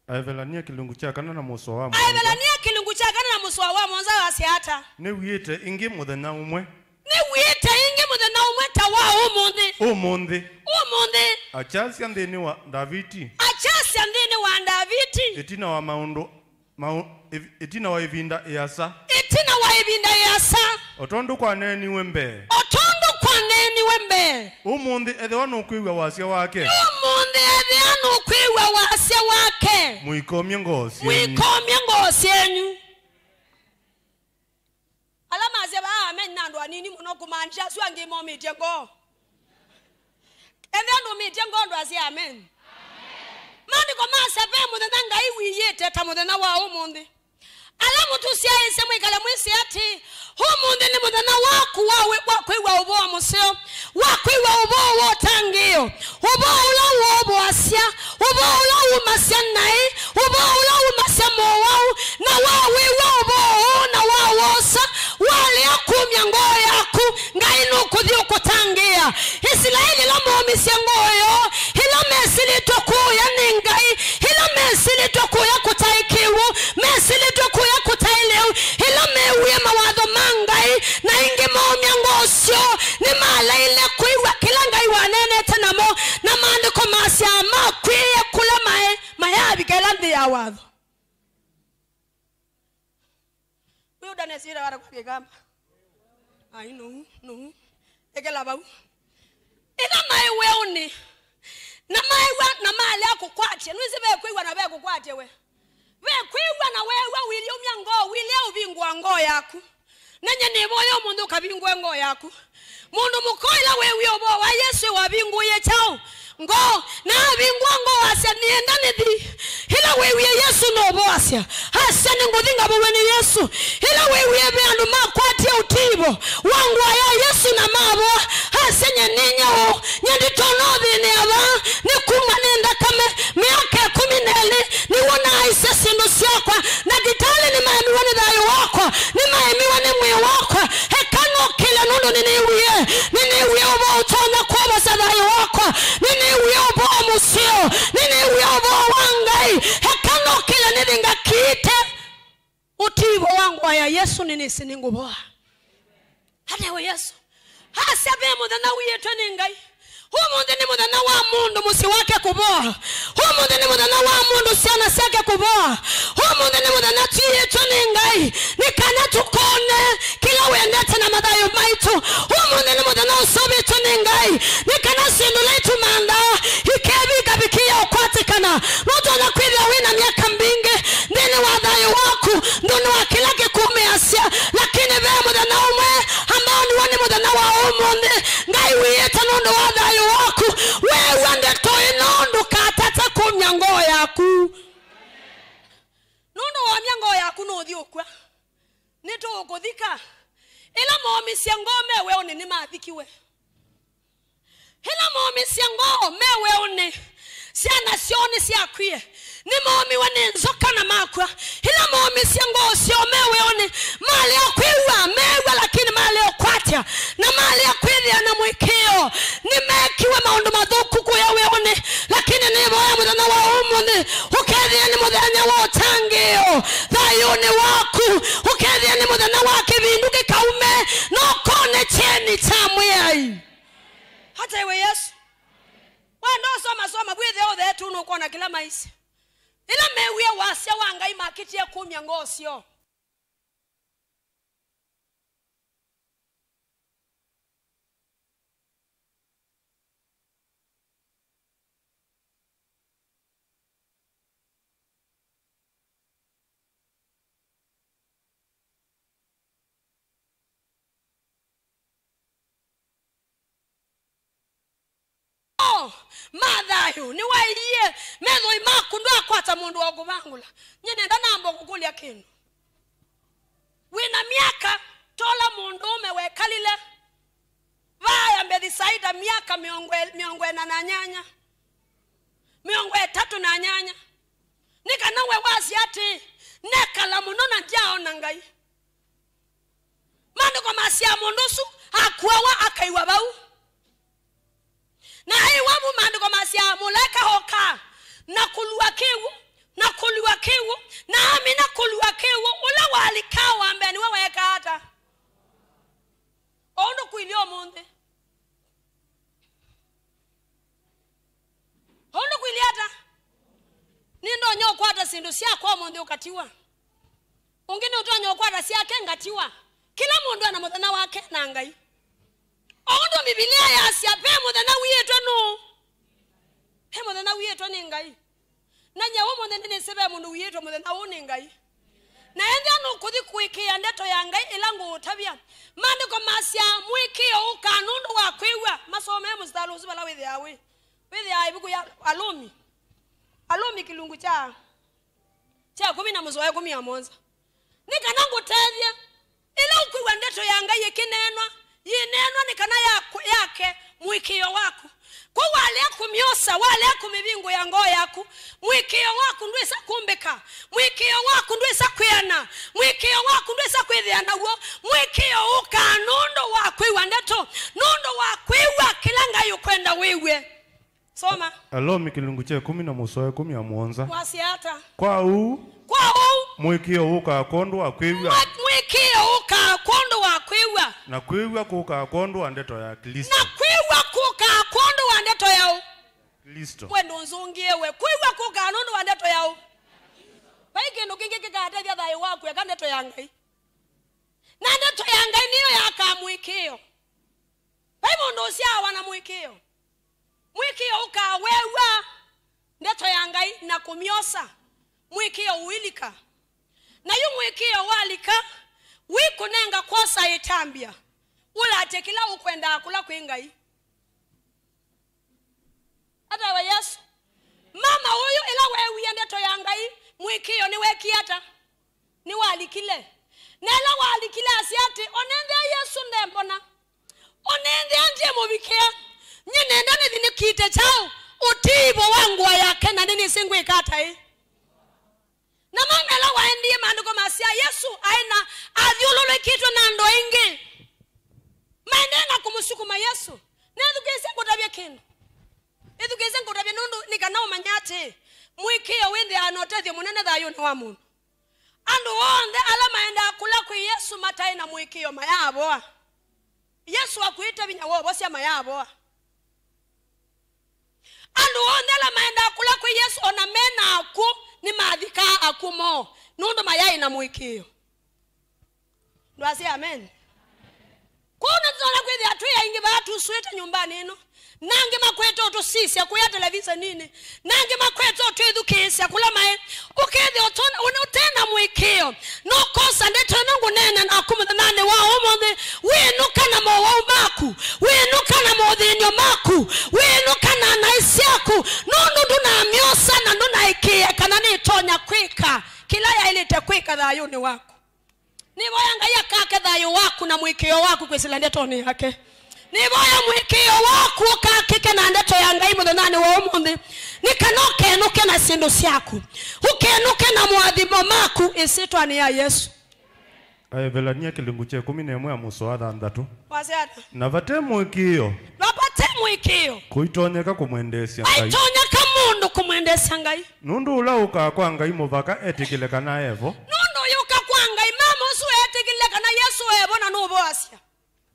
Aevelania kĩlungu kya kana na mũsoa wa mũonza. Aevelania kĩlungu kya kana na mũsoa wa mũonza wasya ata? Nĩw'ĩte ĩngĩ mũthenya ũmwe. Nĩw'ĩte ĩngĩ mũthenya ũmwe ta wa ũmũnthĩ. Ũmũnthĩ. Ũmũnthĩ. Akyasya nthĩnĩ wa Ndaviti. Akyasya nthĩnĩ wa Ndaviti. Ĩtina wa maũndũ, maũ-, ĩv-, ĩtina wa ĩvinda ĩasa. Ĩtina wa ĩvinda ĩasa. O tondũ kwaneeniwe mbee. O tondũ kwaneeniwe mbee. Ũmũnthĩ ethĩwa nũkwĩw'a wasya wake. Ũmũnthĩ ethĩwa nũkwĩw'a wasya wake. Mũikomye ngoo syenyu. Mũikomye ngoo syenyu. Ala masya vaa amen na andũ anini mũno kũmaanisha asu angĩ momĩtye ngoo. Ethĩwa ndũmĩtye ngoo ndwasya amen. Maandĩko masya ve mũthenya Ngai wĩyĩte ta mũthenya wa ũmũnthĩ. Ala mũtũsyaĩĩsye mwĩkale mwĩsĩ atĩĩ, ũmũnthĩ nĩ mũthenya waku wa wĩ-, wa kwĩw'a ũvoo mũseo, wa kwĩw'a ũvoo wa ũtangĩĩo, ũvoo ũla ũovoasya, ũvoo ũla wumasya naĩ, ũvoo ũla wumasya mowau, na wawĩw'a ũvoo ũũ na wawosa, walea kumya ngoo yaku, Ngai nũkũthi ũkũtangĩĩa. Isilaeli ĩla moomisye ngoo yoo, ĩla mesilĩtwe kũũya nĩ Ngai, ĩla mesilĩtwe kũũya kũtaĩ kĩw'ũ, mesilĩtwe kũũya kũtaĩ lĩu, ĩla meewie mawatho ma Ngai, na ĩngĩ moomya ngoo syoo, nĩmalaile kwĩw'a kĩla Ngai waneenete namo, na maandĩko masyaa makw'ĩĩe kũla maĩ mayavika ĩla nthĩ ya watho. Wĩ ũdanesi ĩla wata kwa Kĩkamba. Ai, nũu, nũu. Ekela vau. Ĩla maĩ weũnĩ, na maĩw'a, na malea kũkwatya. Nĩwĩsĩ ve kwĩw'a na ve kũkwatya we. Ve kwĩw'a na weew'a wĩlyaumya ngoo, wĩlea ũvingũa ngoo yaku. Na nyie nĩvoya ũmũnthĩ ũkavingũe ngoo yaku. Mũndũ mũka ĩla weewie ũvoo wa Yesũ wavingũie kyaũ? Ngoo. Na avingũa ngoo asya, "Nĩenda nĩthi." Ĩla weewie Yesũ nũvoasya, asya, "Nĩngũthi ngavũw'e nĩ Yesũ." Ĩla weewie ve andũ makwatie ũtivo wa ngũa ya Yesũ na mavoa, asya, "Nyie nĩ nyie ũũ, nyie nditonya ũthĩnĩa vaa, nĩ kuma nĩ nthakame, myaka ĩkũmi na ĩlĩ, nĩw'o naaisye syĩndũ syakwa, ndakĩtalĩ nĩmaemiwe nĩ thayũ wakwa, nĩmaemiwe nĩ mwĩĩ wakwa. Eka nũkĩle nũndũ nĩnĩwie, nĩnĩwie ũvoo ũtonya kwovosya thayũ wakwa, nĩnĩwie ũvoo mũseo, nĩnĩwie ũvoo wa Ngai. Eka nũkĩle nĩthi ngakiite ũtivo wa ngũa ya Yesũ, nĩnĩsĩ nĩngũvoa." Ataĩwe Yesũ. Asya ve mũthenya wĩĩtwe nĩ Ngai. Ũmũnthĩ nĩ mũthenya wa mũndũ mũsyĩ wake kũvoa. Ũmũnthĩ nĩ mũthenya wa mũndũ syana syake kũvoa. Ũmũnthĩ nĩ mũthenya twĩĩtwe nĩ Ngai, nĩ kana tũkone kĩla wendete na mathayũ maitũ. Ũmũnthĩ nĩ mũthenya ũseũvĩtwe nĩ Ngai, nĩ kana syĩndũ ila itũmanthaa ikevinga vikĩĩa ũkwatĩkana. Nũtonya kwĩthĩa wĩ na myaka mbingĩ nthĩnĩ wa thayũ waku, nthĩnĩ wa kĩla kĩkũmĩasya, lakini ve mũthenya ũmwe ambao nĩw'o nĩ mũthenya wa ũmũnthĩ. Ngai wĩĩte nũndũ wa thayũ waku, Kũnũthi ũkw'a. Nĩtũũkũthika. Ĩla maũmĩsye ngoo me weũnĩ nĩmathikiwe. Ĩla maũmĩsye ngoo me weũnĩ, syana syoo nĩsyakwie. Nĩmaũmiwe nĩ nzoka na makw'a. Ĩla maũmĩsye ngoo syoo me weũnĩ, malea kwĩw'a, meew'a, lakini malea ũkwatya, na malea kwĩthĩa na mũĩkĩĩo. Nĩmeekiwe maũndũ mathũku kũya weũnĩ, lakini nĩvoya mũthenya wa ũmũnthĩ ũkethĩe nĩ mũthenya wa ũtangĩĩo. Thayũnĩ waku ũkethĩe nĩ mũthenya wa kĩvindu kĩkaume, na ũkone kyeni kya Mwĩai. Hata iwe Yesu. Wenda ũsoma soma, wĩthĩa ũtheetu nũkwona kĩla maisye. Ĩla meewie wasya wa Ngai makĩtie kumya ngoo syoo. Oh, ma thayũ, nĩwaĩie methoi maku, ndwakwata mũndũ wa kũvangũla. Nyie nenda namba kũkũlya kĩndũ. Wĩna myaka tola mũndũũme wekalile vaa ya Mbethisaita myaka mĩongo ĩ-, mĩongo ĩna na nyanya, mĩongo ĩtatũ na nyanya, nĩ kana we wasya atĩĩ, nekala mũno na ndyaona Ngai. Maandĩko masyaa mũndũ ũsu akuawa akaiwa vau. Na aiwa vu, maandĩko masyaa mũlaĩka oka na kũlua kĩw'ũ, na kũlua kĩw'ũ, na amina kũlua kĩw'ũ, ũla walikaa wa mbee nĩwe weekaa ata? O ũndũ kũilyĩ ũmũnthĩ. O ũndũ kũilyĩ ata? Nĩndonya ũkwata syĩndũ syakwa ũmũnthĩ ũkatiwa. Ũngĩ nĩũtonya ũkwata syake ngatiwa. Kĩla mũndũ ena mũthenya wake na Ngai. O ũndũ Mbivilia yasya, ve mũthenya wiĩtwe nũũ? Ve mũthenya wiĩtwe nĩ Ngai. Na nyie ũmũnthĩ nĩnĩsĩ ve mũndũ wiĩtwe mũthenya ũũ nĩ Ngai. Na ethĩwa nũkũthi kũĩkĩĩa ndeto ya Ngai ĩla ngũũtavya, maandĩko masyaa mũĩkĩĩo ũkaa nũndũ wa kwĩw'a. Masomee mũsitalĩ ũsu vala wĩthĩaa wĩ. Wĩthĩaa ĩvuku ya Alũmi. Alũmi kĩlungu kya, kya ĩkũmi na mũsoa ĩkũmi na mũonza. Nĩ kana ngũtethye. Ĩla ũkwĩw'a ndeto ya Ngai ĩkĩneenwa, yĩneenwa nĩ kana ya-, yake mũĩkĩĩo waku. Kwoou walea kũmyosa, walea kũmĩvingũĩa ngoo yaku, mũĩkĩĩo waku ndwĩsa kũmbĩka, mũĩkĩĩo waku ndwĩsa kwĩana, mũĩkĩĩo waku ndwĩsa kwĩthĩa naw'o, mũĩkĩĩo ũkaa nũndũ wa kwĩw'a ndeto, nũndũ wa kwĩw'a kĩla Ngai ũkwenda wĩw'e. Soma. Alomi kĩlungu kya ĩkũmi na mũsoa ĩkũmi na mũonza. Wasya ata? Kwa ũu, kwa ũu, mũĩkĩĩo wũkaa kwondũ wa kwĩw'a. Mwa-, mũĩkĩĩo ũkaa kwondũ wa kwĩw'a. Na kwĩw'a kũkaa kwondũ wa ndeto ya Klĩsto. Na kwĩw'a kũkaa kwondũ wa ndeto ya ũ? Klĩsto. Wendo ũnzũngĩe we. Kwĩw'a kũkaa nũndũ wa ndeto ya ũ? Vai kĩndũ kĩngĩ kĩkatethya thayũ waku eka ndeto ya Ngai. Na ndeto ya Ngai nĩyo yakaa mũĩkĩĩo. Vai mũndũ ũsyaawa na mũĩkĩĩo. Mũĩkĩĩo ũkaa weew'a ndeto ya Ngai na kũmyosa. Mũĩkĩĩo ũilika. Na yu mũĩkĩĩo walika, wĩkũnenga kwosa ĩtambya, ũlatye kĩla ũkwendaa kũla kwĩ Ngai. Atawa Yesũ. Mama ũyũ ĩla weewie ndeto ya Ngai, mũĩkĩĩo nĩwekie ata? Nĩwalikile. Na ĩla walikile asya atĩ, "Onenthĩa Yesũ ndembona. Onenthĩa ndiĩmũvikĩa. Nyie nenda nĩthi nĩkite kyaũ? Ũtiivo wa ngũa yake na nĩnĩsĩ ngwĩka ata ĩ?" Na mama ĩla waendie maandĩko masya Yesũ aĩ na athyũlũlũkĩtwe na andũ aingĩ. Maendee na kũmũsukuma Yesũ. Na ĩthukĩĩsye ngũtavye kĩndũ. Ĩthukĩĩsye ngũtavye nũndũ nĩ kana ũmanye atĩ mũĩkĩĩo wĩthĩawa na ũtethyo mũnene thayũnĩ wa mũndũ. Andũ onthe ala maendaa kũla kwĩ Yesũ mataĩ na mũĩkĩĩo mayaavoa. Yesũ akuĩte vinya wa ũvosya mayaavoa. Andũ onthe ala maendaa kũla kwĩ Yesũ, o na me na akw'ũ, nĩmathikaa akw'ũ moo, nũndũ mayaĩ na mũĩkĩĩo. Ndwasye amen. Kwoou nĩtũtonya kwĩthĩa twĩ aingĩ vaa tũsũĩte nyũmbanĩ ĩno, na angĩ makwete ũtũsisya kũya televiseninĩ, na angĩ makwete ũtwĩthukĩĩsya kũla maĩ. Ũkethĩa ũtona-, ũne-, ũte na mũĩkĩĩo, nũkosa ndeto ĩno ngũneena naku mũthenyanĩ wa ũmũnthĩ. Wĩnũka na mowau maku, wĩnũka na mothĩny'o maku, wĩnũka na naĩ syaku, nũndũ ndũnamyosa na ndũnaĩkĩĩa kana nĩtonya kwĩka kĩla yaĩlĩte kwĩka thayũnĩ waku. Nĩvoya Ngai akake thayũ waku na mũĩkĩĩo waku kwĩsĩla ndetonĩ yake. Nĩvoya mũĩkĩĩo waku ũkakĩke na ndeto ya Ngai mũthenyanĩ wa ũmũnthĩ, nĩ kana ũkenũke na syĩndũ syaku, ũkenũke na moathimo maku ĩsyĩtwanĩ ya Yesũ. Aevelania kĩlungu kya ĩkũmi na ĩmwe ya mũsoa thanthatũ. Wasya ata? Na vate mũĩkĩĩo. Na vate mũĩkĩĩo. Kũitonyeka kũmwendeesya Ngai. Vaitonyeka mũndũ kũmwendeesya Ngai. Nũndũ ũla ũkaa kwa Ngai mũvaka etĩkĩle kana e vo. Nũndũ ũyũka kwa Ngai, mama ũsu etĩkĩle kana Yesũ e vo na nũvoasya.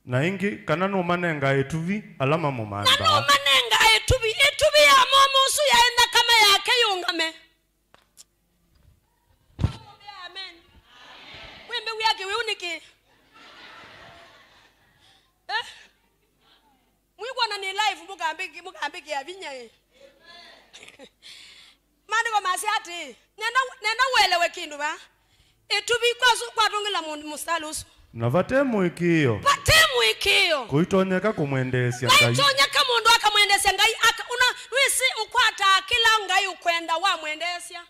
Na ĩngĩ, kana nũmanengaa ĩtuvi ala mamũmanthaa. Na nũmanengaa ĩtuvi, ĩtuvi ya mũndũ ũsu yaĩ nthakame yake yũngame. Amen. Mwĩmbĩw'a kĩwĩu nĩkĩ? Eh? Mwĩkwona nĩ live, mũkambĩkĩ-, mũkambĩkĩa vinya ĩ. Maandĩko masya atĩĩ, nenda, nenda ũelewe kĩndũ va. Ĩtuvi kwasu kwatũngĩla mũndũ mũsitali ũsu. Na vate mũĩkĩĩo. Vate mũĩkĩĩo. Kũitonyeka kũmwendeesya Ngai. Vaitonyeka mũndũ akamwendeesya Ngai, aka, una, wĩsĩ ũkwataa kĩla Ngai ũkwenda wamwendeesya.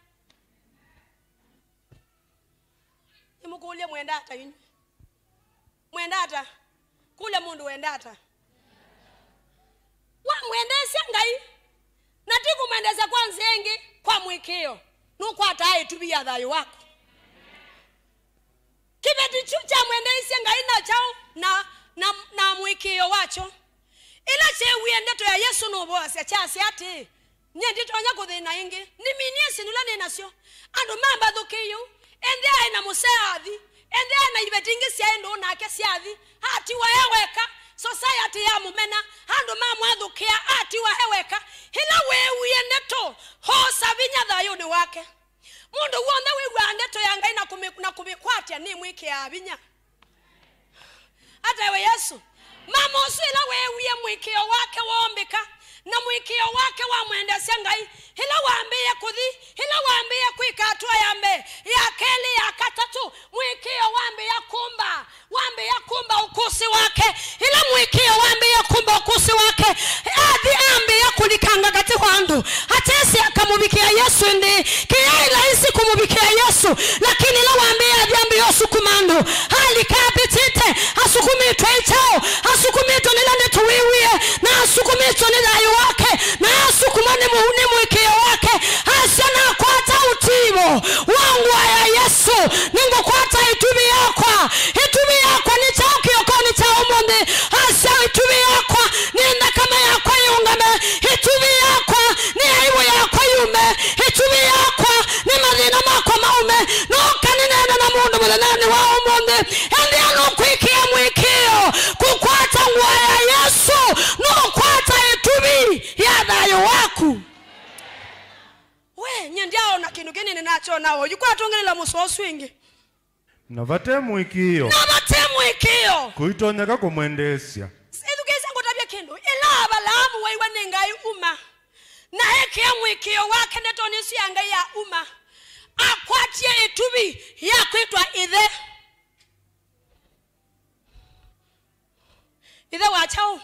Nĩmũkũlye, mwenda ata inyuĩ? Mwenda ata? Kũlya mũndũ wenda ata. Wamwendeesya Ngai, na ti kũmwendeesya kwa nzĩa ĩngĩ, kwa mũĩkĩĩo, nũkwataa ĩtuvi ya thayũ waku. Kĩveti kyu kyamwendeeisye Ngai na kyaũ na, na, na mũĩkĩĩo wakyo. Ĩla kyeewie ndeto ya Yesũ nũvoasya, kyasya atĩĩ, nyie nditonya kũthĩna ĩngĩ. Nĩminie syĩndũ ila nĩ nasyo. Andũ mambathũkĩie ũu. Ethĩa aĩ na mũsee athi. Ethĩa aĩ na iveti ingĩ syaĩ ndũũ nake syathi. Atiwa e weka. Society yamũmena. Andũ mamwathũkĩa. Atiwa e weka. Ĩla weewie ndeto, oosa vinya thayũnĩ wake. Mũndũ w'onthe wĩw'aa ndeto ya Ngai na kũmĩ-, na kũmĩkwatya nĩmwĩkĩaa vinya. Ataĩwe Yesũ. Mama ũsu ĩla weewie mũĩkĩĩo wake woombĩka, na mũĩkĩĩo wake wamwendeesya Ngai, ĩla wambĩĩe kũthi, ĩla wambĩĩe kwĩka atũa ya mbee, ya kelĩ, ya katatũ, mũĩkĩĩo wambĩĩa kũmba. Wambĩĩa kũmba ũkũsĩ wake. Ĩla mũĩkĩĩo wambĩĩa kũmba ũkũsĩ wake, athi ambĩĩa kũlikanga katĩ wa andũ. Atesĩ akamũvikĩa Yesũ ĩndĩĩ. Kĩyaĩ laisi kũmũvikĩa Yesũ, lakini ĩla wambĩĩa athi ambĩĩa ũsukuma andũ. Alika avĩtĩte, asukumĩtwe ĩ kyaũ? Asukumĩtwe nĩ ĩla ndeto wĩwie, na asukumĩtwe nĩ thayũ wake, na asukumwa nĩ mũu nĩ mũĩkĩĩo wake. Asya, nakwata ũtivo wa ngũa ya Yesũ, nĩngũkwata ĩtuvi yakwa. Ĩtuvi yakwa nĩ kyaũ kĩokonĩ kya ũmũnthĩ? Asya, ĩtuvi yakwa nĩ nthakame yakwa yĩũngame. Ĩtuvi yakwa nĩ aĩvũ yakwa yume. Ĩtuvi yakwa nĩ mathĩna makwa maume. Nũka nĩneene na mũndũ mũthenyanĩ wa ũmũnthĩ. Ethĩa nũkwĩkĩa mũĩkĩĩo kũkwata ngũa ya Yesũ, nũkwata ĩtuvi ya thayũ waku. We, nyie ndyaona kĩndũ kĩnene nakyona oyu. Kwatũngĩlĩla mũsoa ũsu ĩngĩ. Na vate mũĩkĩĩo. Na vate mũĩkĩĩo. Kũitonyeka kũmwendeesya. Ĩthukĩĩsya ngũtavye kĩndũ. Ĩla Avalaamu waiwe nĩ Ngai uma, na ekĩa mũĩkĩĩo wake ndetonĩ ĩsu ya Ngai ya uma, akwatie ĩtuvi ya kwĩtwa ĩthe. Ĩthe wa kyaũ?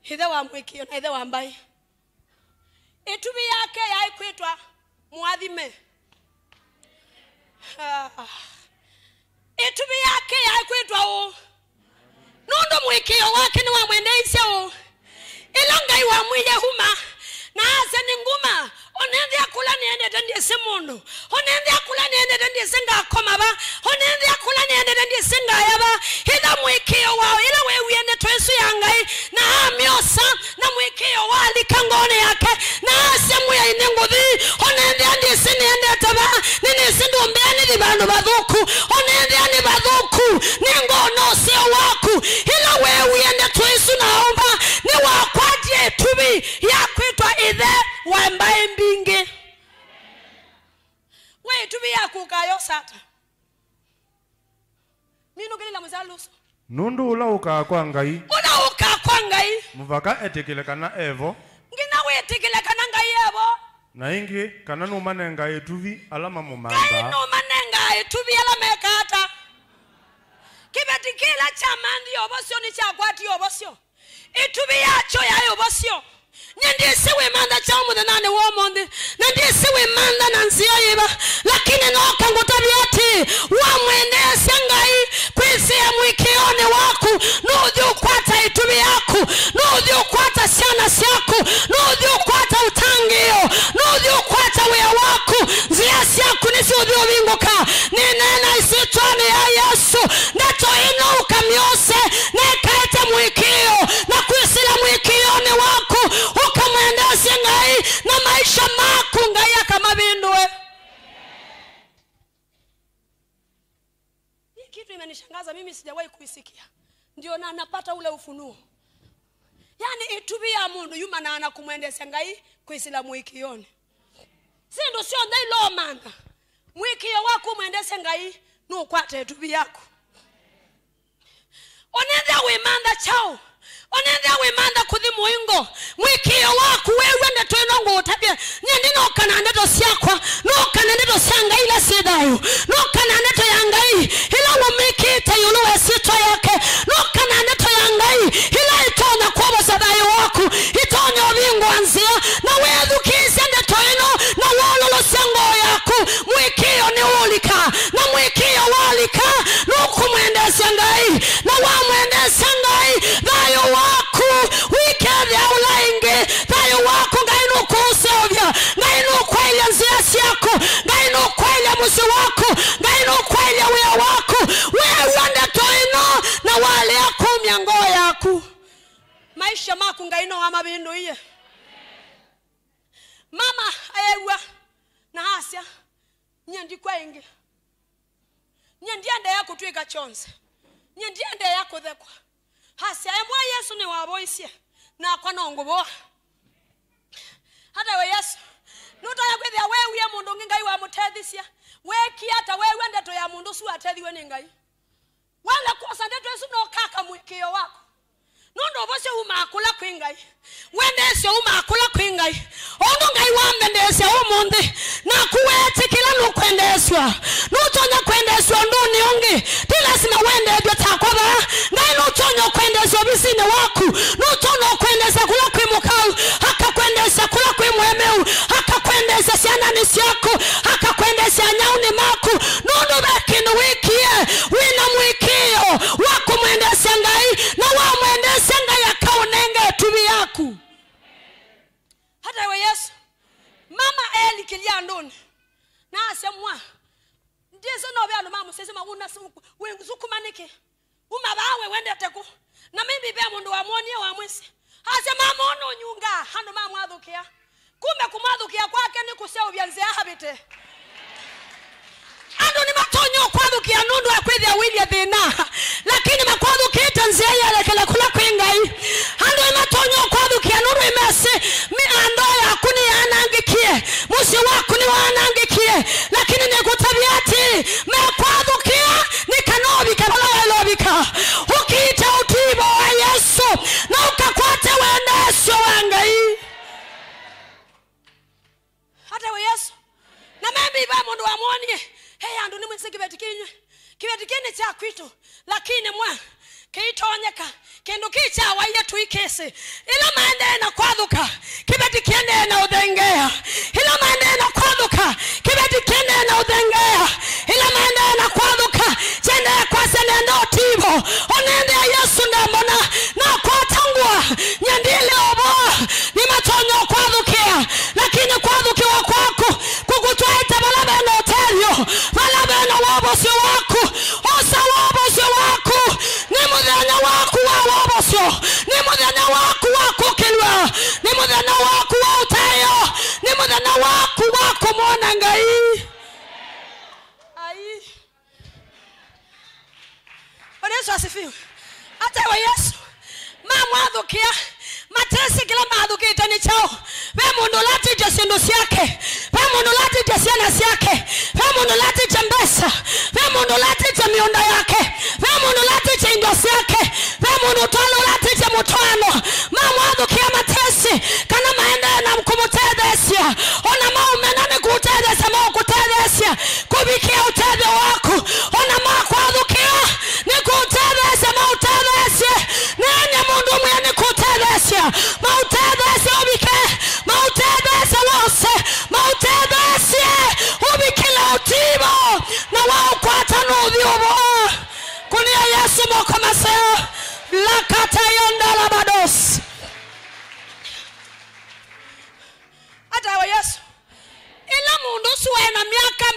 Ĩthe wa mũĩkĩĩo na ĩthe wa mbaĩ. Ĩtuvi yake yaĩ kwĩtwa mũathime. Ah. Ĩtuvi yake yaĩ kwĩtwa ũũ? Nũndũ mũĩkĩĩo wake nĩwamwendeeisye ũũ? Ĩla Ngai wamwĩie uma, na asya, nĩ nguma, o na ethĩa kũla nĩendete ndyĩsĩ mũndũ, o na ethĩa kũla nĩendete ndyĩsĩ ngakoma va, o na ethĩa kũla nĩendete ndyĩsĩ ngaya va. Ĩla mũĩkĩĩo wao, ĩla weewie ndeto ĩsu ya Ngai, na amyosa, na mũĩkĩĩo walika ngoonĩ yake, na asya, Mwĩai, nĩngũthi, o na ethĩa ndyĩsĩ nĩendete va, nĩnĩsĩ ndũmbĩa nĩthi vandũ vathũku, o na ethĩa nĩ vathũku, nĩngoona ũseo waku. Ĩla weewie ndeto ĩsu na aũmba, nĩwakwatie ĩtuvi ya kwĩtwa ĩthe wa mbaĩ mbingĩ. We ĩtuvi yaku ũkayosa ata? Minũkĩlĩla mũsalo ũsu. Nũndũ ũla ũkaa kwa Ngai. Ũla ũkaa kwa Ngai. Mũvaka etĩkĩle kana e vo. Nginya wĩtĩkĩle kana Ngai e vo. Na ĩngĩ, kana nũmanengaa ĩtuvi ala mamũmanthaa. Ngai nũmanengaa ĩtuvi ala mekaa ata? Kĩveti kĩla kyamanthie ũvosyo nĩkyakwatie ũvosyo. Ĩtuvi yakyo yaĩ ũvosyo. Nĩndyĩsĩ wĩmantha kyaũ mũthenyanĩ wa ũmũnthĩ, na ndyĩsĩ wĩmantha na nzĩa yĩva, lakini nooka ngũtavye atĩĩ, wamwendeesya Ngai kwĩsĩla mũĩkĩĩonĩ waku, nũũthi ũkwata ĩtuvi yaku, nũũthi ũkwata syana syaku, nũũthi ũkwata ũtangĩĩo, nũũthi ũkwata wĩa waku, nzĩa syaku nĩsyũthi ũvingũka. Nĩneena ĩsyĩtwanĩ ya Yesũ, ndeto ĩno ũkamyose, nekaete mũĩkĩĩo, na kwĩsĩla mũĩkĩĩonĩ waku, ũkamwendeesya Ngai, na maisha maku Ngai akamavĩndũe. Hii kitu imenishangaza, mimi sijawahi kuisikia. Ndio na napata ule ufunuo. Yaani, ĩtuvi ya mũndũ yumanaa na kũmwendeesya Ngai kwĩsĩla mũĩkĩĩonĩ. Syĩndũ syonthe ila ũmantha, mũĩkĩĩo waku ũmwendeesya Ngai nũkwata ĩtuvi yaku. Onethĩa wĩmantha kyaũ, onethĩa wĩmantha kũthi mũingo, mũĩkĩĩo waku wĩw'a ndeto ĩno ngũũtavya. Nyie ndinooka na ndeto syakwa, nooka na ndeto sya Ngai ila syĩ thayũ, nooka na ndeto ya Ngai ĩla wũmĩkĩte ĩũlũ wa ĩsyĩtwa yake, nooka na ndeto ya Ngai ĩla ĩtonya kwovosya thayũ waku, ĩtonya ũvingũa nzĩa, na wĩthukĩĩsya ndeto ĩno, na wololosya ngoo yaku, mũĩkĩĩo nĩũũlika, na mũĩkĩĩo walika, nũkũmwendeesya Ngai, na wamwendeesya Ngai, thayũ waku ũikethĩa ũla ĩngĩ, thayũ waku Ngai nũkũũseũvya, Ngai nũkwaĩlya nzĩa syaku, Ngai nũkwaĩlya mũsyĩ waku, Ngai nũkwaĩlya wĩa waku. Weew'a ndeto ĩno na walea kumya ngoo yaku, maisha maku Ngai no amavĩndũie. Mama aew'a na asya, "Nyie ndikw'a ĩngĩ. Nyie ndiendeea kũtw'ĩka kyonse. Nyie ndiendeea kũthekwa." Asya, "Emwa Yesũ nĩwavoisye, nakwa no ngũvoa." Hata we Yesũ, nũtonya kwĩthĩa weewie mũndũ ũngĩ Ngai wamũtethisye? Weekie ata weew'a ndeto ya mũndũ ũsu watethiwe nĩ Ngai? Wala kwosa ndeto ĩsu no kaka mũĩkĩĩo waku. Nũndũ ũvosyo umaa kũla kwĩ Ngai. Wendeesyo umaa kũla kwĩ Ngai. O ũndũ Ngai wambendeesya ũmũnthĩ, naku weetĩkĩla nũkwendeeswa. Nũtonya kwendeeswa ũndũnĩ ũngĩ. Ti lasima wendeethw'e takwa vaa. Ngai nũtonya ũkwendeesya ovisinĩ waku. Nũtonya ũkwendeesya kũla kwĩ mũkau. Akakwendeesya kũla kwĩ mũemeu. Akakwendeesya syananĩ syaku. Akakwendeesya anyaunĩ maku. Nũndũ ve kĩndũ wĩkie wĩ na mũĩkĩĩo wa kũmwendeesya Ngai, na wamwendeesya Ngai akaũnenga ĩtuvi yaku. Hata we Yesũ, mama eelikĩlya andũnĩ, na asya, "Mwa, ndyĩsĩ no ve andũ ma mũsyĩ ũsu mauna su-, wĩsukuma nĩkĩ? Uma vaa we wendete kũ?" Na maybe ve mũndũ wamwonie wamwĩsĩ. Asya, "Mama, ũũ nũnyungaa andũ mamwathũkĩa." Kumbe kũmwathũkĩa kwake nĩ kũseũvya nzĩa avĩte. Andũ nĩmatonya ũkwathũkĩa nũndũ wa kwĩthĩa ũilye thĩna, lakini makwathũkĩte nzĩa yelekele kũla kwĩ Ngai. Andũ nĩmatonya ũkwathũkĩa nũndũ ĩmesĩ mi-, andũ yaku nĩyanangĩkie, mũsyĩ waku nĩwanangĩkie, lakini nĩkũtavya atĩ mekwathũkĩa nĩ kana ũvike vala waĩle ũvika. Ũkiite ũtivo wa Yesũ na ũkakwate wendeesyo wa Ngai. Hata we Yesũ. Na maybe va mũndũ wamwonie, "Hey, andũ nĩmwĩsĩ kĩveti kĩnywe. Kĩveti kĩĩ nĩ kya kwitũ." Lakini mwa, kĩitonyeka. Kĩndũ kĩĩ kyawaie tũikĩsĩ. Ĩla maendee na kwathũka, kĩveti kĩendee na ũthengeea. Ĩla maendee na kwathũka, kĩveti kĩendee na ũthengeea. Ĩla maendee na kwathũka, kyendee kwasya nenda ũtivo. Onendea Yesũ ndambona, nakwata ngũa, nyie ndilĩ ũvoo. Nĩmatonya ũkwathũkĩa, lakini kwathũkĩwa kwaku kũkũtwaĩte vala ve na ũtethyo, vala ve na wovosyo waku. Osa wovosyo waku. Nĩ mũthenya waku wa wovosyo. Nĩ mũthenya waku wa kũkĩlw'a. Nĩ mũthenya waku wa ũtaĩo. Nĩ mũthenya waku wa kũmwona Ngai. Ai. Bwana Yesu asifiwe. Hata we Yesu, mamwathũkĩa, matesĩ kĩla mathũkĩte nĩ kyaũ. Ve mũndũ ũlatĩtye syĩndũ syake, ve mũndũ ũlatĩtye syana syake, ve mũndũ ũlatĩtye mbesa, ve mũndũ ũlatĩtye mĩũnda yake, ve mũndũ ũlatĩtye indo syake, ve mũndũ ũtwalo ũlatĩtye mũtwaano. Mamwathũkĩa matesĩ kana maendee na kũmũtetheesya. Ona maũmena nĩ kũũtetheesya maũkũtetheesya kũvikĩa ũtethyo waku. Ona makwathũkĩa nĩ kũũtetheesya maũtetheesye. Neenie mũndũ ũmwe nĩ kũũtetheesya maũtetheesye ũvike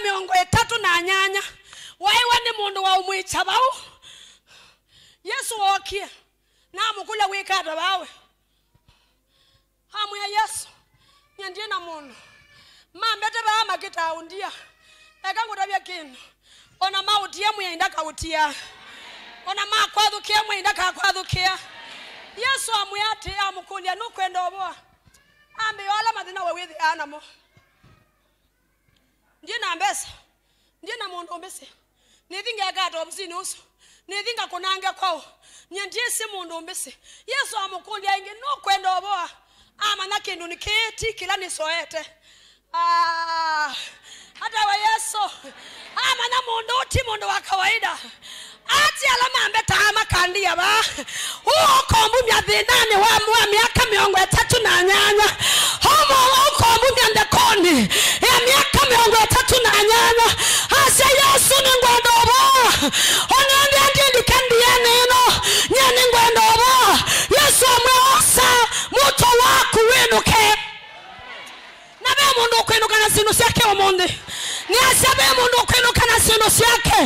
mĩongo ĩtatũ na nyanya, waĩwa nĩ mũndũ waũmwĩkya vau. Yesũ wookie, na amũkũlya, "Wĩka ata vaa we?" Amwĩa Yesũ, "Nyie ndyĩ na mũndũ. Mambete vaa makĩtaa ũndia. Eka ngũtavye kĩndũ. O na maũtia Mwĩai ndakaũtia. O na makwathũkĩa Mwĩai ndakakwathũkĩa." Yesũ amwĩa atĩĩ, amũkũlya, "Nũkwenda ũvoa?" Ambĩĩa ala mathĩna we wĩthĩaa namo. Ndyĩ na mbesa. Ndyĩ na mũndũ ũmbĩsĩ. Nĩthi ngekata ovisinĩ ũsu. Nĩthi ngakũnange kwaũ. Nyie ndyĩsĩ mũndũ ũmbĩsĩ. Yesũ amũkũlya ĩngĩ, "Nũkwenda ũvoa?" Amanya kĩndũ nĩ kĩĩ, ti kĩla nĩsoete. Ah, hata we Yesũ. Amanya mũndũ ũũ ti mũndũ wa kawaida. Ati ala mambetaa makandia vaa. Ũũ ũkombumya thĩnanĩ wa, wa myaka mĩongo ĩtatũ na nyanya. Ũmwe ũkombumya nthekũnĩ ya myaka mĩongo ĩtatũ na nyanya. Asya, "Yesũ, nĩngwenda ũvoa. Ũnendeandie ndike ndianĩ ĩno. Nyie nĩngwenda ũvoa." Yesũ amwĩa, "Osa mũtwe waku wĩnũke." Na ve mũndũ ũkwĩnũka na syĩndũ syake ũmũnthĩ. Nĩasya ve mũndũ ũkwĩnũka na syĩndũ syake.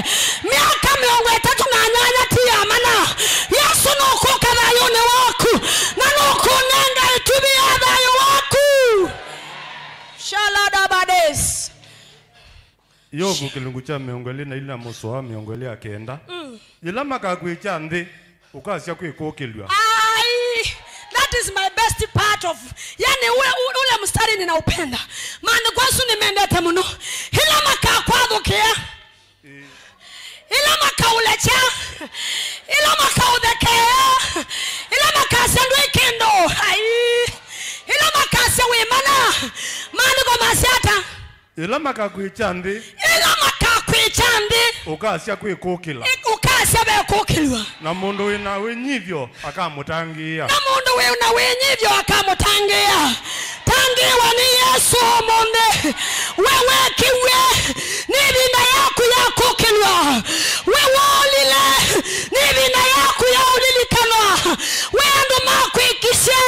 Myaka mĩongo ĩtatũ na nyanya ti ya mana. Yesũ nũkũka thayũnĩ waku, na nũkũnenga ĩtuvi ya thayũ waku. Shaladabades. Yovu kĩlungu kya mĩongo ĩlĩ na ilĩ na mũsoa wa mĩongo ĩlĩ na kenda. Mm. Yĩla makakwĩkya nthĩ, ũkasya kwĩkũkĩlw'a. Ai, that is my best part of, yani, ule, ule mstari ninaupenda. Maandĩko asu nĩmendete mũno. Ĩla makakwathũkĩa, ĩla makaũlekya, ĩla makaũthekeea, ĩla makasya ndwĩ kĩndũ, ai, ĩla makasya wĩ mana, maandĩko masya ata? Ĩla makakwĩkya nthĩ. Ĩla makakwĩkya nthĩ. Ũkasya kwĩkũkĩla. Ĩ-, ũkasya vekũkĩlw'a. Na mũndũ wĩ na wĩnyivyo akamũtangĩĩa. Na mũndũ wĩ na wĩnyivyo akamũtangĩĩa. Tangĩĩwa nĩ Yesũ ũmũnthĩ. We wekiw'e, nĩ ĩvinda yaku ya kũkĩlw'a. We woolile, nĩ ĩvinda yaku ya ũlilikanwa. We andũ makwĩkisye,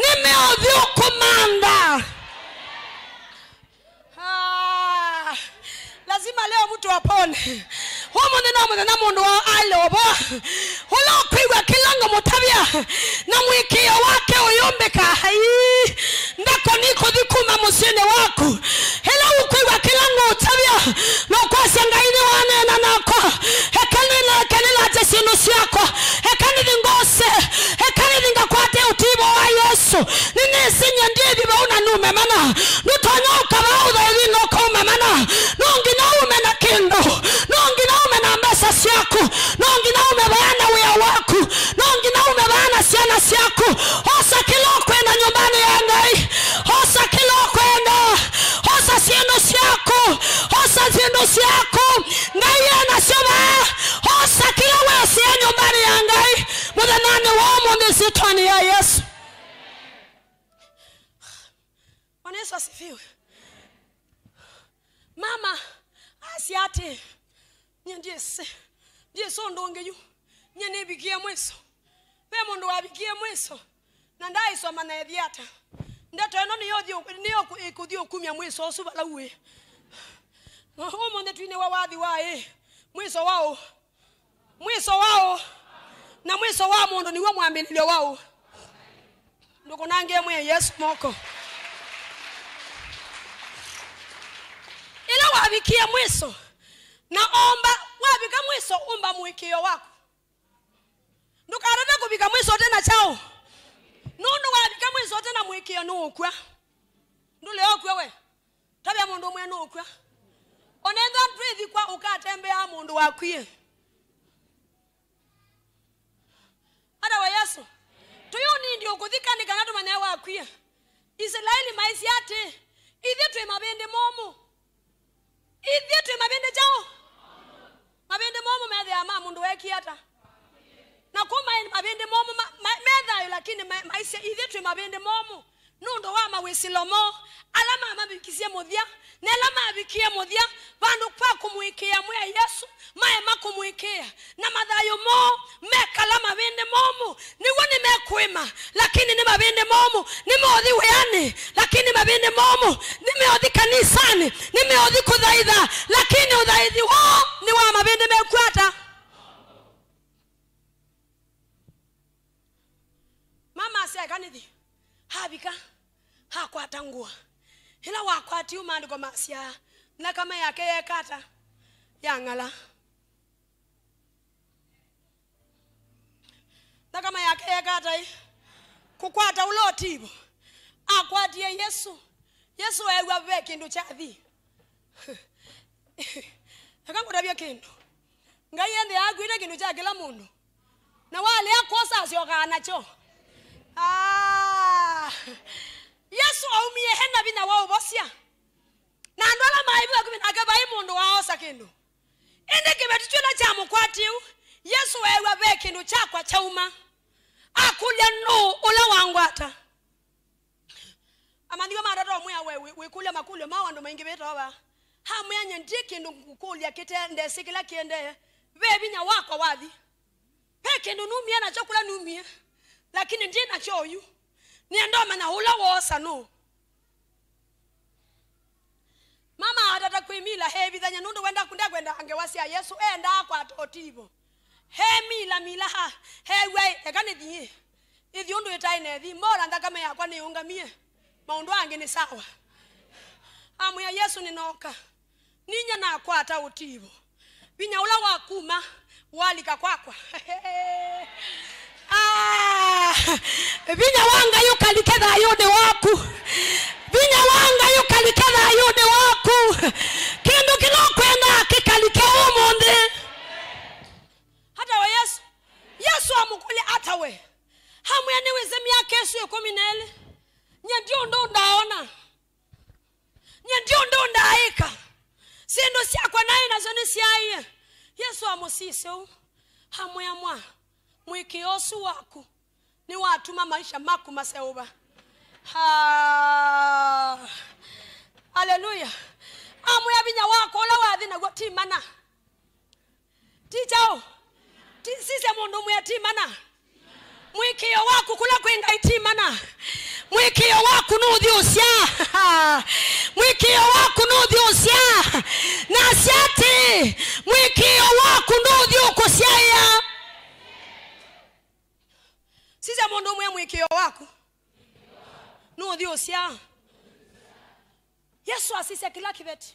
nĩmeũthi ũkũmantha. Ah, lazima leo mtu apone. Ũmũnthĩ no mũthenya mũndũ wa aĩle ũvoa. Ũla ũkwĩw'a kĩla ngũmũtavya, na mũĩkĩĩo wake ũyũmbĩka. Ai, ndakoni kũthi kuma mũsyĩnĩ waku. Ĩla ũkwĩw'a kĩla ngũũtavya, na ũkwasya, "Ngai nĩwaneena nakwa. Eka nĩneke nĩlate syĩndũ syakwa. Eka nĩthi ngose. Eka nĩthi ngakwate ũtivo wa Yesũ." Nĩnĩsĩ nyie ndĩthi vau na nume mana. Ndũtonya ũka vaa ũthaithi na ũkaume mana. No nginya ume na kĩndũ. No nginya ume na mbesa syaku. No nginya ume vaa na wĩa waku. No nginya ume vaa na syana syaku. Osa kĩla ũkwenda nyũmbanĩ ya Ngai. Osa kĩla ũkwenda. Osa syĩndũ syaku. Osa syĩndũ syaku. Ngai e nasyo vaa. Osa kĩla wesĩa nyũmbanĩ ya Ngai. Mũthenyanĩ wa ũmũnthĩ, syĩtwanĩ ya Yesũ. Bwana Yesu asifiwe. Mama asya atĩ, "Nyie ndyĩsĩ, ndyĩsĩ ũndũ ũngĩ yu. Nyie nĩvikie mwiso." Ve mũndũ wavikie mwiso, na ndaaĩsoma na ethĩa ata. Ndeto ĩno nĩyo ĩthi-, nĩyo ĩkũthi ũkumya mwiso ũsu vala uĩ. Ũmũnthĩ twinĩwa wathi wa ĩ, mwiso wa ũ? Mwiso wa ũ? Na mwiso wa mũndũ nĩw'o mwambĩlĩlyo wa ũ? Ndũkũnangĩe Mwĩai Yesũ moko. Ĩla wavikie mwiso, na omba, wavika mwiso, ũmba mũĩkĩĩo waku. Ndũkatate kũvika mwiso ũte na kyaũ. Nũndũ wavika mwiso ũte na mũĩkĩĩo, nũũkw'a. Ndũlea ũkw'a we. Tavya mũndũ ũmwe nũkw'a. O na ethĩwa ndwĩthikwa, ũkatembeaa mũndũ wakwie. Ata we Yesũ. Tũyũnindi ũkũthika nĩ kana tũmanye wakwie. Isilaeli maisye atĩ, "Ithyĩ twĩ mavĩndĩ momũ." Ithyĩ twĩ mavĩndĩ kyaũ? Mavĩndĩ momũ methĩawa ma mũndũ wekie ata? Na kuma ĩ mavĩndĩ momũ ma, ma, me thayũ, lakini ma, maisye, "Ithyĩ twĩ mavĩndĩ momũ." Nũndũ wa mawĩsĩlo moo, Ala mamavikisye mũthya, na ala mavikie mũthya, vandũ kwa kũmũĩkĩĩa Mwĩai Yesũ, maema kũmũĩkĩĩa, na mathayũ moo mekala mavĩndĩ momũ, nĩw'o nĩmekwĩma, lakini nĩ mavĩndĩ momũ, nĩmeũthi wĩanĩ, lakini mavĩndĩ momũ, nĩmeũthi kanisanĩ, nĩmeũthi kũthaitha, lakini ũthaithi woo nĩ wa mavĩndĩ mekw'a ata? Mama asya eka nĩthi, avika, akwata ngũa. Ĩla wakwatie, maandĩko masyaa, nthakame yake yeeka ata? Yang'ala. Nthakame yake yeeka ata ĩ? Kũkwata ũla ũtivo. Akwatie Yesũ. Yesũ eew'a ve kĩndũ kyathi. Eka ngũtavye kĩndũ. Ngai enthĩaa akwĩte kĩndũ kya kĩla mũndũ. Na walea kwosa asyokaa nakyo. Ah! Yesũ aumie e na vinya wa ũvosya. Na andũ ala maĩ vakuvĩ nake vai mũndũ waaosa kĩndũ. Ĩndĩ kĩveti kĩla kyamũkwatie ũu, Yesũ eew'a ve kĩndũ kyakwa kyauma. Akũlya, "Nũũ ũla wangwata?" Amanyĩw'a matata ũmwĩa we wĩ-, wĩkũlya makũlyo ma andũ maingĩvĩte o vaa. Amwĩa, "Nyie ndyĩ kĩndũ ngũkũlya kĩte ndesĩ kĩla kĩendee. Ve vinya wakwa wathi. Ve kĩndũ numie nakyo kũla numie, lakini ndyĩ nakyo oyu. Nĩenda ũmanya ũla woosa nũũ." Mama atata kwĩmila, eevithany'a nũndũ wenda, ndekwenda ngewa sya Yesũ, endaa kwata ũtivo. Emila mila ha, eew'a, "Eka nĩthi, ĩthi ũndũ ĩtaĩ nethi, mbora nthakame yakwa nĩyũngamie, maũndũ angĩ nĩ sawa." Amwĩa Yesũ, "Nĩnooka." Ninyie nakwata ũtivo. Vinya ũla wakuma, walika kwakwa. Ah, vinya wa Ngai ũkalike thayũnĩ waku. Vinya wa Ngai ũkalike thayũnĩ waku. Kĩndũ kĩla ũkwendaa kĩkalike ũmũnthĩ. Hata we Yesũ. Yesũ amũkũlya, "Ata we?" Amwĩa, "Nĩwĩsĩ myaka ĩsu ĩkũmi na ĩlĩ, nyie ndi ũndũ ndaona. Nyie ndi ũndũ ndaaĩka. Syĩndũ syakwa naĩ nasyo nĩsyaaie." Yesũ amũsisya ũu, amwĩa, "Mwa, mũĩkĩĩo ũsu waku nĩwatuma maisha maku maseũva." Ah, aleluya. Amwĩa, "Vinya wakwa ũla wathi naw'o ti mana." Ti kyaũ? Ti, sisya mũndũ ũmwĩe ti mana. Mũĩkĩĩo waku kũla kwĩ Ngai ti mana. Mũĩkĩĩo waku nũthi ũsyaa. Mũĩkĩĩo waku nũthi ũsyaa. Nasya atĩĩ, mũĩkĩĩo waku ndũthi ũkũsyaĩa. Sisya mũndũ ũmwĩe mũĩkĩĩo waku nũthi ũsyaa. Yesũ asisya kĩla kĩveti,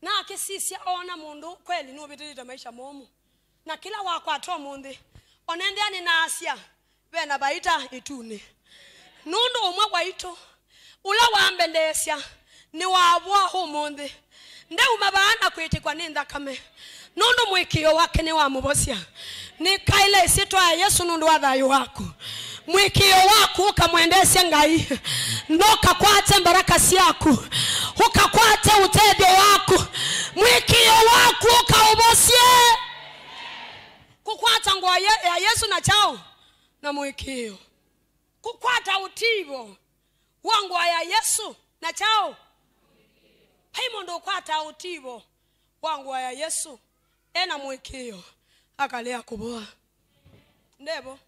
na akĩsisya, oona mũndũ kweli nũvĩtĩlĩte maisha momũ. Na kĩla wakwata ũmũnthĩ, o nendea nĩnaasya, ve na vaita ĩtunĩ. Nũndũ ũmwe waitũ, ũla wambendeesya, nĩwavwa ũmũnthĩ. Ndeuma vaa na kwĩtĩkwa nĩ nthakame, nũndũ mũĩkĩĩo wake nĩwamũvosya. Nĩkaĩle ĩsyĩtwa ya Yesũ nũndũ wa thayũ waku. Mũĩkĩĩo waku ũkamwendeesye Ngai, na ũkakwate mbaraka syaku, ũkakwate ũtethyo waku. Mũĩkĩĩo waku ũkaũvosye. Kũkwata ngũa ya, ya Yesũ na kyaũ? Na mũĩkĩĩo. Kũkwata ũtivo wa ngũa ya Yesũ na kyaũ? Vai mũndũ ũkwataa ũtivo wa ngũa ya Yesũ e na mũĩkĩĩo, akalea kũvoa. Ndevo.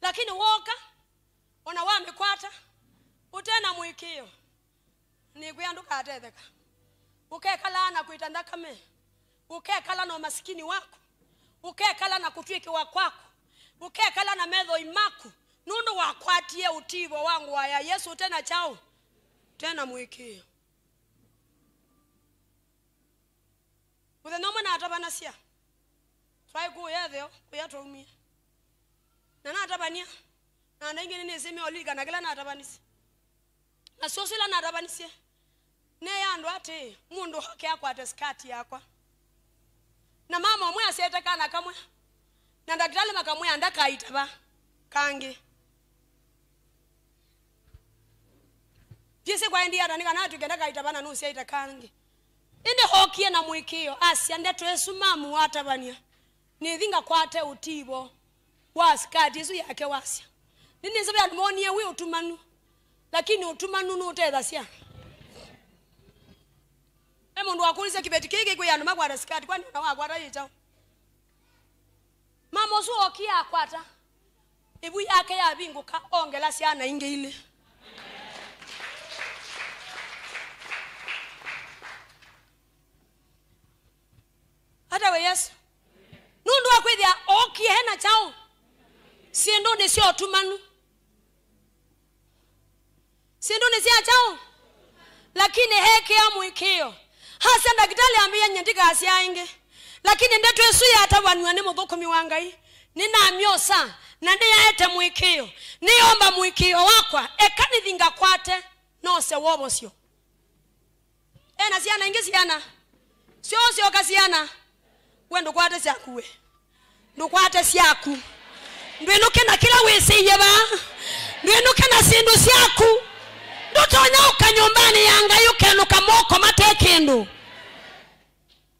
Lakini wooka, o na wamĩkwata, ũte na mũĩkĩĩo, nĩkwĩa ndũkatetheka. Ũkekala na kwĩta nthakame. Ũkekala na ũmasikini waku. Ũkekala na kũtw'ĩkĩwa kwaku. Ũkekala na methoi maku. Nũndũ wakwatie ũtivo wa ngũa ya Yesũ ũte na kyaũ? Ũte na mũĩkĩĩo. Mũthenya ũmwe natavanasya. Twaĩ kũũ etheo, kũya twaumie. Na natavany'a, na andũ aingĩ nĩnĩsĩ meũlilikana kĩla natavanisye. Na syosi ila natavanisye, neea andũ atĩĩ, mũndũ oke akwate sikati yakwa. Na mama ũmwe asyaĩte kana kamwe, na ndakĩtalĩ makamwĩa ndakaitava kangĩ. Ndyĩsĩ kwaendie ata, nĩ kana atw'ĩke ndakaitava na nũsyaĩte kangĩ. Ĩndĩ ookie na mũĩkĩĩo, asya ndeto ĩsu mamu watavany'a, nĩthi ngakwate ũtivo wa sikati ĩsu yake wasya. Nĩnĩsĩ ve andũ moonie wĩ ũtumanu. Lakini ũtumanu nũtethasya. Ve mũndũ wakũlĩsya, "Kĩveti kĩĩ kĩkwĩ andũ makwata sikati, kwani ona wakwata yĩ kyaũ?" Mama ũsu ookie akwata. Ĩvu yake yavingũka, ongela syana ingĩ ilĩ. Ata we Yesu. Nũndũ wa kwĩthĩa ookie ena kyaũ? Syĩndũnĩ sya ũtumanu. Syĩndũnĩ sya kyaũ? Lakini ekĩa mũĩkĩĩo. Asya, "Ndakĩtalĩ ambĩĩa nyie ndikasyaa ĩngĩ." Lakini ndeto ĩsu yatavanw'a nĩ mũthũkũmi wa Ngai, nĩnamyosa, na nĩyaete mũĩkĩĩo. Nĩyomba mũĩkĩĩo wakwa, eka nĩthi ngakwate, nose wovosyo. Ena syana ingĩ syana. Syo syoka syana. We ndũkwate syaku we. Ndũkwate syaku. Ndwĩnũke na kĩla wĩsĩie vaa. Ndwĩnũke na syĩndũ syaku. Ndũtonya ũka nyũmbanĩ ya Ngai ũkenũka moko mate kĩndũ.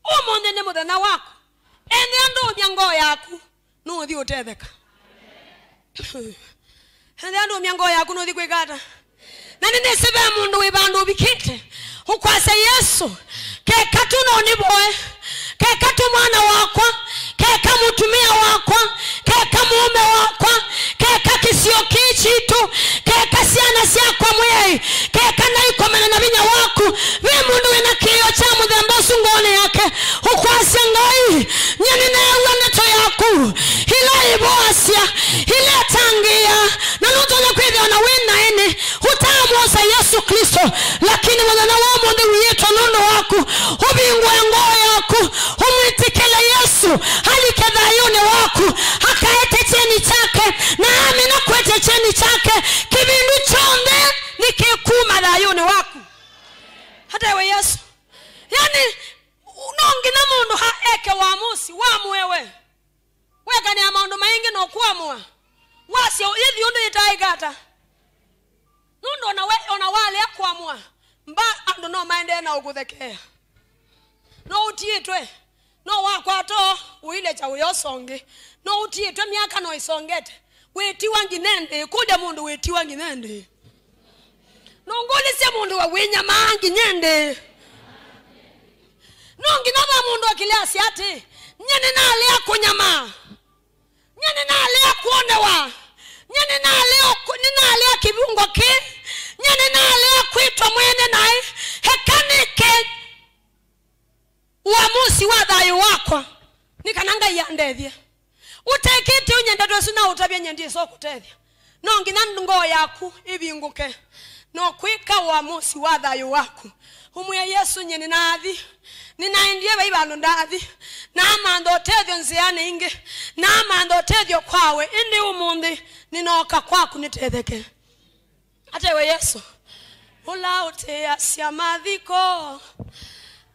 Ũmũnthĩ nĩ mũthenya waku. Ethĩa ndũũmya ngoo yaku, nũũthi ũtetheka. Ethĩa ndũũmya ngoo yaku, nũũthi kwĩka ata? Na nĩnĩsĩ ve mũndũ wĩ vandũ ũvikĩte, ũkwasya, "Yesũ, keka tu no nĩvoe, keka tu mwana wakwa, keka mũtumĩa wakwa, keka mũũme wakwa, keka kĩsio kĩĩ kitũ, keka syana syakwa, Mwĩai, keka naikomana na vinya waku." Ve mũndũ wĩna kĩĩo kya mũthemba ũsu ngoonĩ yake, ũkwasya, "Ngai, nyie nĩneew'a ndeto yaku ĩla ĩvoasya, ĩla ĩtangĩĩa." Na nũtonya kwĩthĩa ona wĩ naĩnĩ ũtaamwosa Yesũ Klĩsto, lakini mũthenya wa ũmũnthĩ wiĩtwe nũndũ waku, ũvingũe ngoo yaku, ũmwĩtĩkĩle Yesũ alike thayũnĩ waku, akaete kyeni kyake, na amina kũete kyeni kyake, kĩvindu kyonthe nĩkĩkuma thayũnĩ waku. Ata we Yesũ. Yani, no nginya mũndũ ha-, eke wamusi wa mũewe. Wekanĩa maũndũ maingĩ na ũkũamũa. Wasya yĩthi ũndũ yĩtaĩka ata. Nũndũ ona we, ona walea kũamũa, mba andũ no maendee na ũkũthekeea. No ũtiĩtwe, no wakwata ũilekya wĩa ũsonge. No ũtiĩtwe, myaka no ĩsongete. Wĩtiwa nginya ĩndĩĩ? Kũlya mũndũ, wĩtiwa nginya ĩndĩĩ? Nũngũlĩsye mũndũ wa wĩnyamaa nginya ĩndĩĩ? No nginya va mũndũ akĩlea asya atĩ, "Nyie nĩnalea kũnyamaa. Nyie nĩnalea kwonewa. Nyie nĩnalea ũkũ-, nĩnalea kĩvungo kĩĩ. Nyie nĩnalea kwĩtwa mwene naĩ. Eka nĩke ũamusi wa thayũ wakwa, nĩ kana Ngai andethye." Ũtekĩte ũu, nyie ndeto ĩsu naũtavya, nyie ndyĩsa ũkũtethya. No nginya ngoo yaku ĩvingũke na ũkwĩka ũamusi wa thayũ waku. Ũmwĩe Yesũ, "Nyie nĩnaathi. Nĩnaendie vai vandũ ndaathi. Naamantha ũtethyo nzĩanĩ ingĩ. Naamantha ũtethyo kwawe. Ĩndĩ ũmũnthĩ nĩnooka kwaku nĩtetheke." Ata we Yesũ. Ũla ũtĩasya mathiko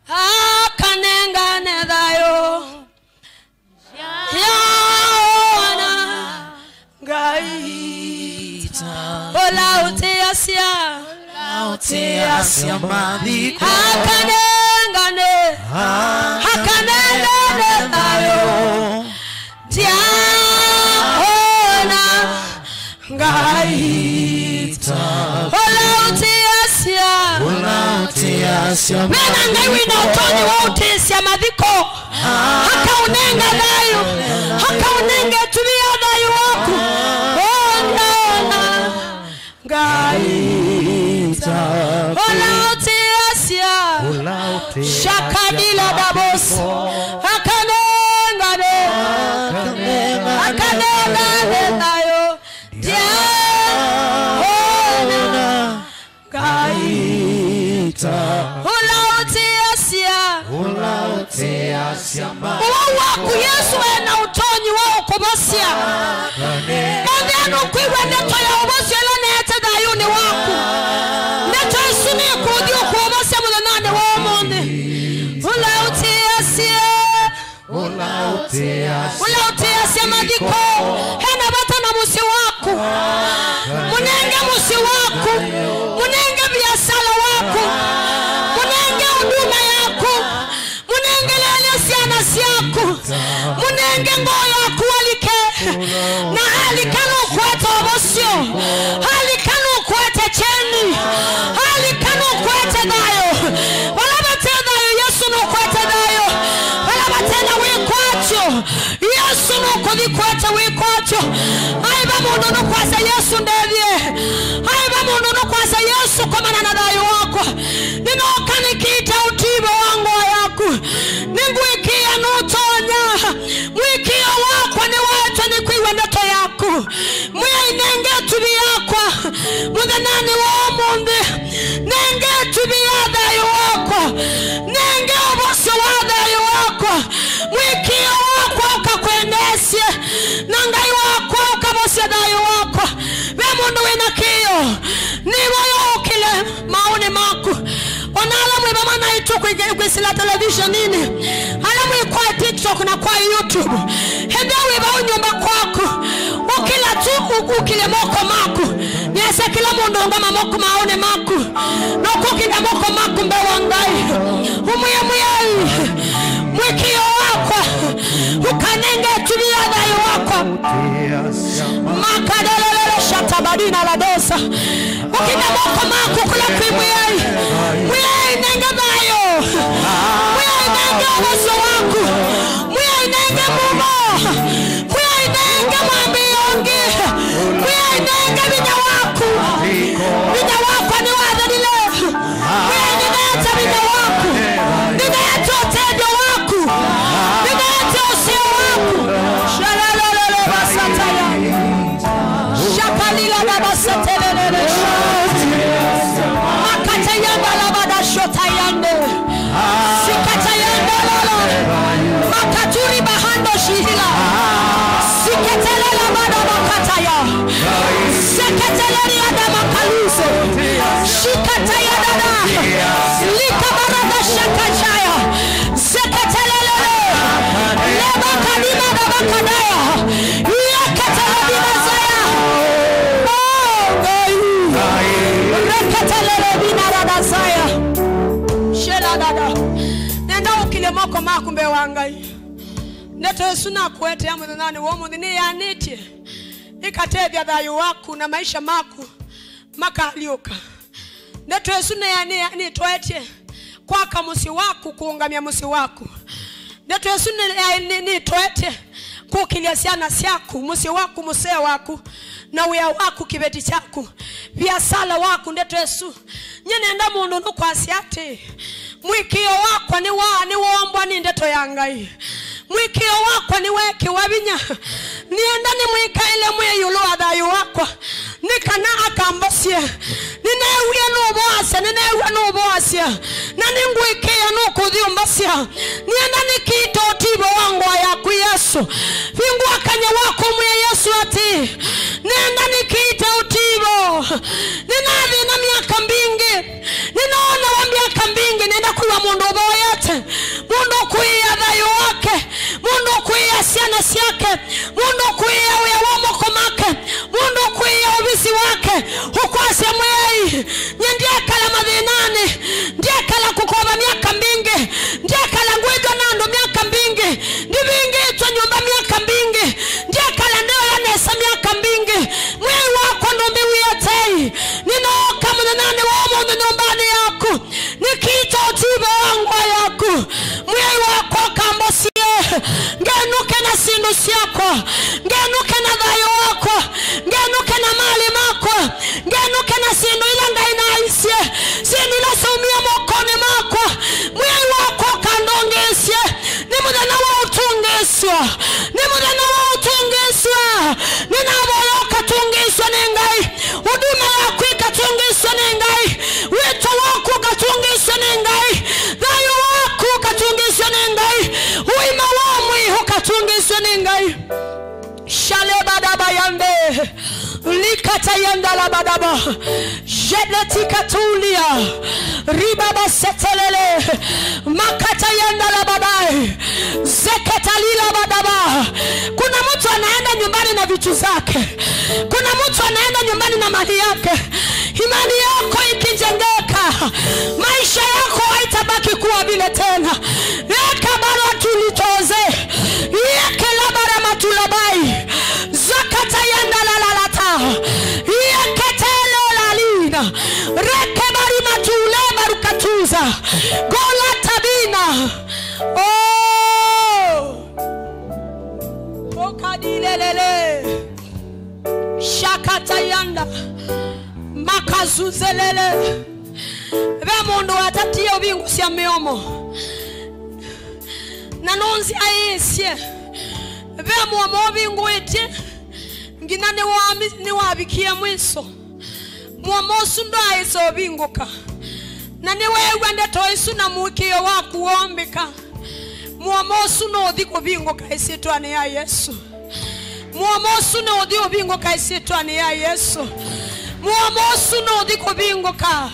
akanengane thayũ. Yaona Ngai. Ũla ũtĩasya. Ũla ũtĩasya mathiko. Akanengane. Akanengane thayũ. Ndyaona Ngai ta. Ũla ũtĩasya. Ũla ũtĩasya. Vena Ngai wĩna ũtonyi wa ũtĩsya mathiko. Akaũnenga thayũ. Akaũnenga ĩtuvi ya thayũ waku. Ũnyaona Ngai ta. Ũla ũtĩasya. Ũla ũtĩasya. Shakadila dabos. Akanengane. Akanengane thayũ. Ndyaona Ngai ta. Ũla ũtĩasya. Ũla ũtĩasya ma. Ũwau waku Yesũ ena ũtonyi wa ũkũvosya. Ethĩa nũkwĩw'a ndeto ya ũvosyo ĩla neete thayũnĩ waku. Ndeto ĩsu nĩkũthi ũkũvosya mũthenyanĩ wa ũmũnthĩ. Ũla ũtĩasya. Ũla ũtĩasya. Ũla ũtĩasya mathiko. Ena vata na mũsyĩ waku. Mũnenge mũsyĩ waku. Mũnenge viasala waku. Mũnenge huduma yaku. Mũnenge lelya syana syaku. Mũnenge ngoo yaku alike. Na alika nũkwete ũvosyo. Alika nũkwete kyeni. Alika nũkũete thayũ. Vala vate thayũ, Yesũ nũkũete thayũ. Vala vate na wĩkwatyo, Yesũ nũkũthi kũete wĩkwatyo. Ai va mũndũ nũkwasya, "Yesũ ndethye." Ai va mũndũ nũkwasya, "Yesũ komana na thayũ wakwa. Nĩnooka nĩkĩĩte ũtivo wa ngoo yaku. Nĩngũĩkĩĩa nũtonya. Mũĩkĩĩo wakwa nĩwaetwe nĩ kwĩw'a ndeto yaku." Mwĩai, nenge ĩtuvi yakwa mũthenyanĩ wa ũmũnthĩ. Nenge ĩtuvi ya thayũ wakwa. Nenge ũvosyo wa thayũ wakwa. Mũĩkĩĩo wakwa ũkakwendeesye, na Ngai wakwa ũkavosya thayũ wakwa. Ve mũndũ wĩ na kĩĩo, nĩvoya ũkĩle maũnĩ maku. Ona ala mwĩ vamwe naitũ kwĩ-, kwĩsĩla televisioninĩ, ala mwĩ kwa TikTok na kwa YouTube, ethĩwa wĩ vau nyũmba kwaku, ũkĩla tu, ũ-, ũkĩle moko maku. Nĩasya kĩla mũndũ ũngama moko maũnĩ maku, na ũkũkĩla moko maku mbee wa Ngai. Ũmwĩe, Mwĩai, mũĩkĩĩo wakwa ũkanenge ĩtuvi ya thayũ wakwa. Makadelelele shatabadina la dosa. Ũkĩla moko maku kũla kwĩ Mwĩai. Mwĩai, nenge thayũ. Mwĩai, nenge ũvosyo waku. Mwĩai, nenge mumo. Mwĩai, nenge mwambĩĩo ũngĩ. Mwĩai, nenge vinya waku. Vinya wakwa nĩwathelile. Mwĩai, nĩneete vinya waku. Nĩneete ũtethyo waku. Nĩneete ũseo waku. Shalalololo basataya. Shakalila babasetelelele. Makatayanda labada shotayande. Sikatayanda lolo. Makaturi bahando shihila. Siketelela bada makataya. Seketeleri adama kaluzo. Shikataya dada. Lika barada shakachaya. Seketelele. Leba kadima daba kadaya. Yeketele bina zaya. Oh, ngai. Reketelele bina dada zaya. Shela dada. Nenda ũkĩle moko maku mbee wa Ngai. Ndeto ĩsu nakũetea mũthenyanĩ wa ũmũnthĩ nĩyanĩtye ĩkatethya thayũ waku na maisha maku makaalyũka. Ndeto ĩsu nĩ-, nĩ-, nĩtwaetye kwaka mũsyĩ waku, kũũngamya mũsyĩ waku. Ndeto ĩsu nĩ-, nĩ-, nĩtwaetye kũkĩlya syana syaku, mũsyĩ waku, mũseo waku, na wĩa waku, kĩveti kyaku, viasala waku. Ndeto ĩsu, nyie nenda mũndũ nũkwasya atĩ, Mũĩkĩĩo wakwa nĩ wa, nĩwoombwa nĩ ndeto ya Ngai. Mũĩkĩĩo wakwa nĩweekĩwa vinya. Nĩenda nĩmwĩkaĩle Mwĩai ĩũlũ wa thayũ wakwa, nĩ kana akambosye. Nĩneewie nũvoasya, nĩneew'a nũvoasya, na nĩngũĩkĩĩa nũkũthi ũmbosya. Nĩenda nĩkĩĩte ũtivo wa ngoo yaku, Yesũ. Vingũa kanyw'a waku, mwĩe Yesũ atĩĩ, nĩenda nĩkĩĩte ũtivo. Nĩnathĩna myaka mbingĩ. Nĩnoonawa myaka mbingĩ, nĩenda kwĩw'a mũndũ ũvoyete, mũndũ ũkũĩĩa thayũ wake, mũndũ ũkũĩĩa syana syake, mũndũ ũkũĩĩa wĩa wa moko make, mũndũ ũkũĩĩa ũvisi wake, ũkwasya, Mwĩai, nyie ndyekala mathĩnanĩ, ndyekala kũkova myaka mbingĩ, ndyekala ngwĩtwa na andũ myaka mbingĩ, ndivingĩtwe nyũmba myaka mbingĩ, ndyekala ndeoya nesa myaka mbingĩ. Mwĩai wakwa, ndũmbĩw'ĩe tei. Nĩnooka mũthenyanĩ wa ũmũnthĩ nyũmbanĩ yaku. Nĩkĩĩte ũtivo wa ngoo yaku. Mwĩai wakwa, ũkambosye. Ngenũke na syĩndũ syakwa. Ngenũke na thayũ wakwa. Ngenũke na malĩ makwa. Ngenũke na syĩndũ ila Ngai naaisye. Syĩndũ ila syaumie mokonĩ makwa. Mwĩai wakwa, ũkandong'eesye. Nĩ mũthenya wa ũtũngĩĩsyo. Nĩ mũthenya wa ũtũngĩĩsyo. Nĩnavoya ũkatũngĩĩsw'a nĩ Ngai. Huduma yaku ĩkatũngĩĩsw'a nĩ Ngai. Wĩto waku ũkatũngĩĩsw'a nĩ Ngai. Thayũ waku ũkatũngĩĩsw'a nĩ Ngai. Ũima wa mwĩĩ ũkatũngĩĩsw'a nĩ Ngai. Shalebadaba yande. Likatayanda la badaba. Jenetika tulia. Ribaba setelele. Makatayanda la badai. Zeketalila badaba. Kuna mtu anaenda nyumbani na vitu zake. Kuna mtu anaenda nyumbani na mali yake. Imani yako ikijengeka, maisha yako haitabaki kuwa vile tena. Eka bara tulitoze. Yeke la bara matulabai. Zakata yanda la lalata. Yeketele lalina. Katayanda. Makazunzelele. Ve mũndũ watatie ũvingũsya mĩomo. Na nũnzyaĩĩsye. Ve mũomo ũvingũĩtye. Nginya nĩwami-, nĩwavikie mwiso. Mũomo ũsu ndwaaĩsa ũvingũka. Na nĩweew'a ndeto ĩsu na mũĩkĩĩo waku woombĩka. Mũomo ũsu nũũthi kũvingũka ĩsyĩtwanĩ ya Yesũ. Mũomo ũsu nũũthi ũvingũka ĩsyĩtwanĩ ya Yesũ. Mũomo ũsu nũũthi kũvingũka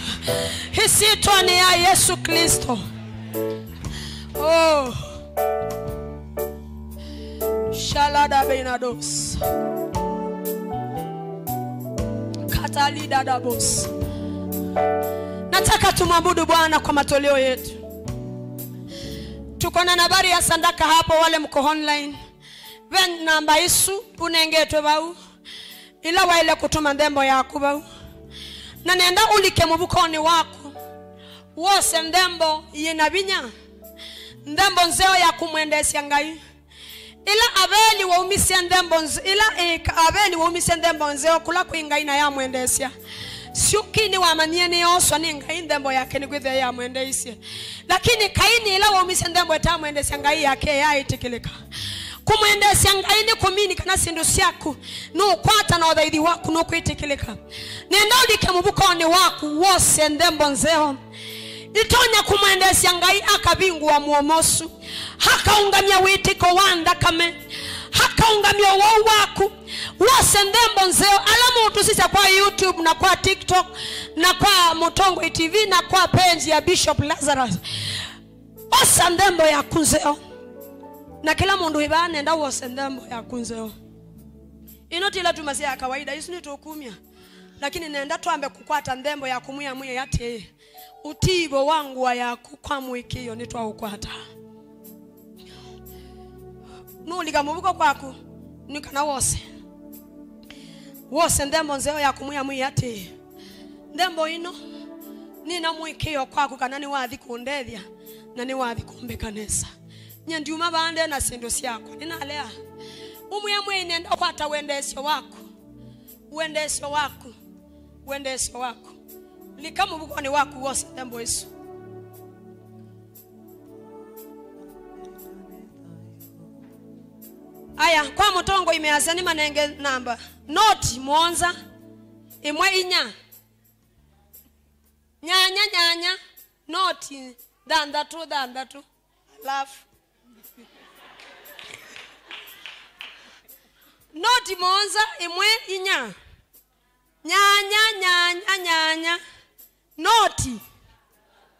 ĩsyĩtwanĩ ya Yesũ Klĩsto. Oh. Shalada beinados. Katalida dabos. Nataka tumwabudu Bwana kwa matoleo yetu. Tuko na nambari ya sadaka hapo, wale mko online. Ve namba ĩsu ũnengetwe vau, ĩla waĩle kũtũma nthembo yaku vau. Na nenda ũlike mũvukonĩ waku, wose nthembo yĩna vinya, nthembo nzeo ya kũmwendeesya Ngai. Ĩla Aveli waumisye nthembo nz-, ĩla, ĩ, Ka-, Aveli waumisye nthembo nzeo kũla kwĩ Ngai na yamwendeesya. Syũki nĩwamanyie nĩyooswa nĩ Ngai, nthembo yake nĩkwĩthĩa yamwendeeisye. Lakini Kaini, ĩla waumisye nthembo ĩtamwendeesya Ngai, yake yaĩtĩkĩlĩka. Kũmwendeesya Ngai nĩ kũmini kana syĩndũ syaku nũkwata na ũthaithi waku nũkwĩtĩkĩlĩka. Nenda ũlike mũvukonĩ waku, wose nthembo nzeo. Itonya kũmwendeesya Ngai akavingũa mũomo ũsu, akaũngamya wĩtĩko wa nthakame, akaũngamya ũwau waku. Wose nthembo nzeo, ala mũtũsisya kwa YouTube na kwa TikTok na kwa Mũtongoi T V na kwa page ya Bishop Lazarus. Osa nthembo yaku nzeo. Na kĩla mũndũ wĩ vaa nenda wose nthembo yaku nzeo. Ĩno ti ĩla tumasya ya kawaida, isu nĩtũkumya. Lakini nenda twambe kũkwata nthembo ya kũmwĩa Mwĩai atĩĩ, ũtiivo wa ngũa yaku kwa mũĩkĩĩo nĩtwaũkwata. Nũũlika mũvuko kwaku, nĩ kana wose. Wose nthembo nzeo ya kũmwĩa Mwĩai atĩĩ, nthembo ĩno, nĩna mũĩkĩĩo kwaku kana nĩwathi kũndethya na nĩwathi kũmbĩka nesa. Nyie ndiuma vaa nde na syĩndũ syakwa, nĩnalea. Ũmwĩe Mwĩai nenda kwata wendeesyo waku. Wendeesyo waku. Wendeesyo waku. Lika mũvukonĩ waku wose nthembo ĩsu. Aya, kwa Mũtongoi measya nĩmanenge namba. Noti mũonza, ĩmwe inya. Nyanya, nyanya, noti, thanthatũ, thanthatũ. Alafu. Noti mũonza, ĩmwe, inya. Nyanya, nyanya, nyanya. Noti.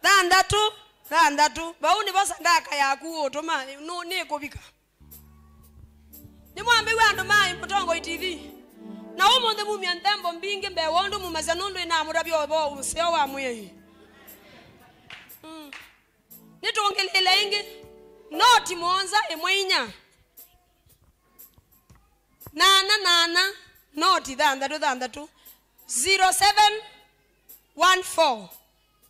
Thanthatũ, thanthatũ. Vau nĩvo sadaka yaku ũtũma, nũ-, nĩkũvika. Nĩmwambĩw'a andũ ma Mũtongoi T V. Na ũmũnthĩ mumya nthembo mbingĩ mbee wa ũndũ mumasya nũndũ ĩnamũtavya ũvoo ũseo wa Mwĩai. Mm. Nĩtũngĩlĩĩle ĩngĩ. Noti mũonza ĩmwe inya. Nana nana, noti thanthatũ thanthatũ. Zero seven one four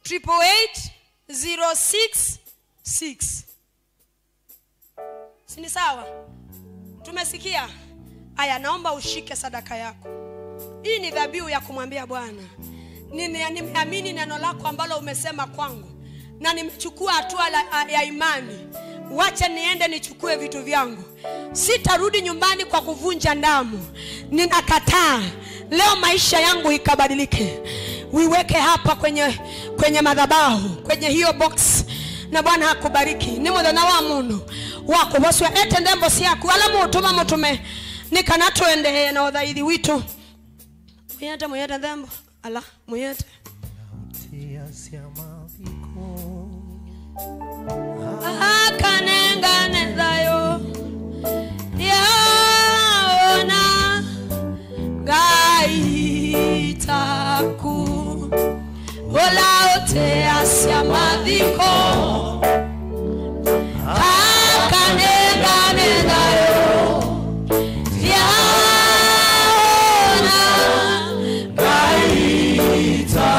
triple eight zero six six. Si ni sawa? Tumesikia? Aya, naomba ushike sadaka yako. Hii ni dhabihu ya kumwambia Bwana, "Nime-, nimeamini neno lako ambalo umesema kwangu, na nimechukua hatua la, ya imani. Wacha niende nichukue vitu vyangu. Sitarudi nyumbani kwa kuvunja damu. Ninakataa. Leo maisha yangu ikabadilike." Uiweke hapa kwenye, kwenye madhabahu, kwenye hiyo box. Na Bwana akubariki. Nĩ mũthenya wa mũndũ wa kũvosw'a. Ete nthembo syaku. Ala mũtũma mũtũme. Nĩ kana tũendee na ũthaithi witũ. Mũyete, mũyete nthembo. Ala, mũyete. Akanengane thayũ. Yaona Ngai taku. Ũla ũteasya mathiko. Akanengane thayũ. Yaona Ngai ta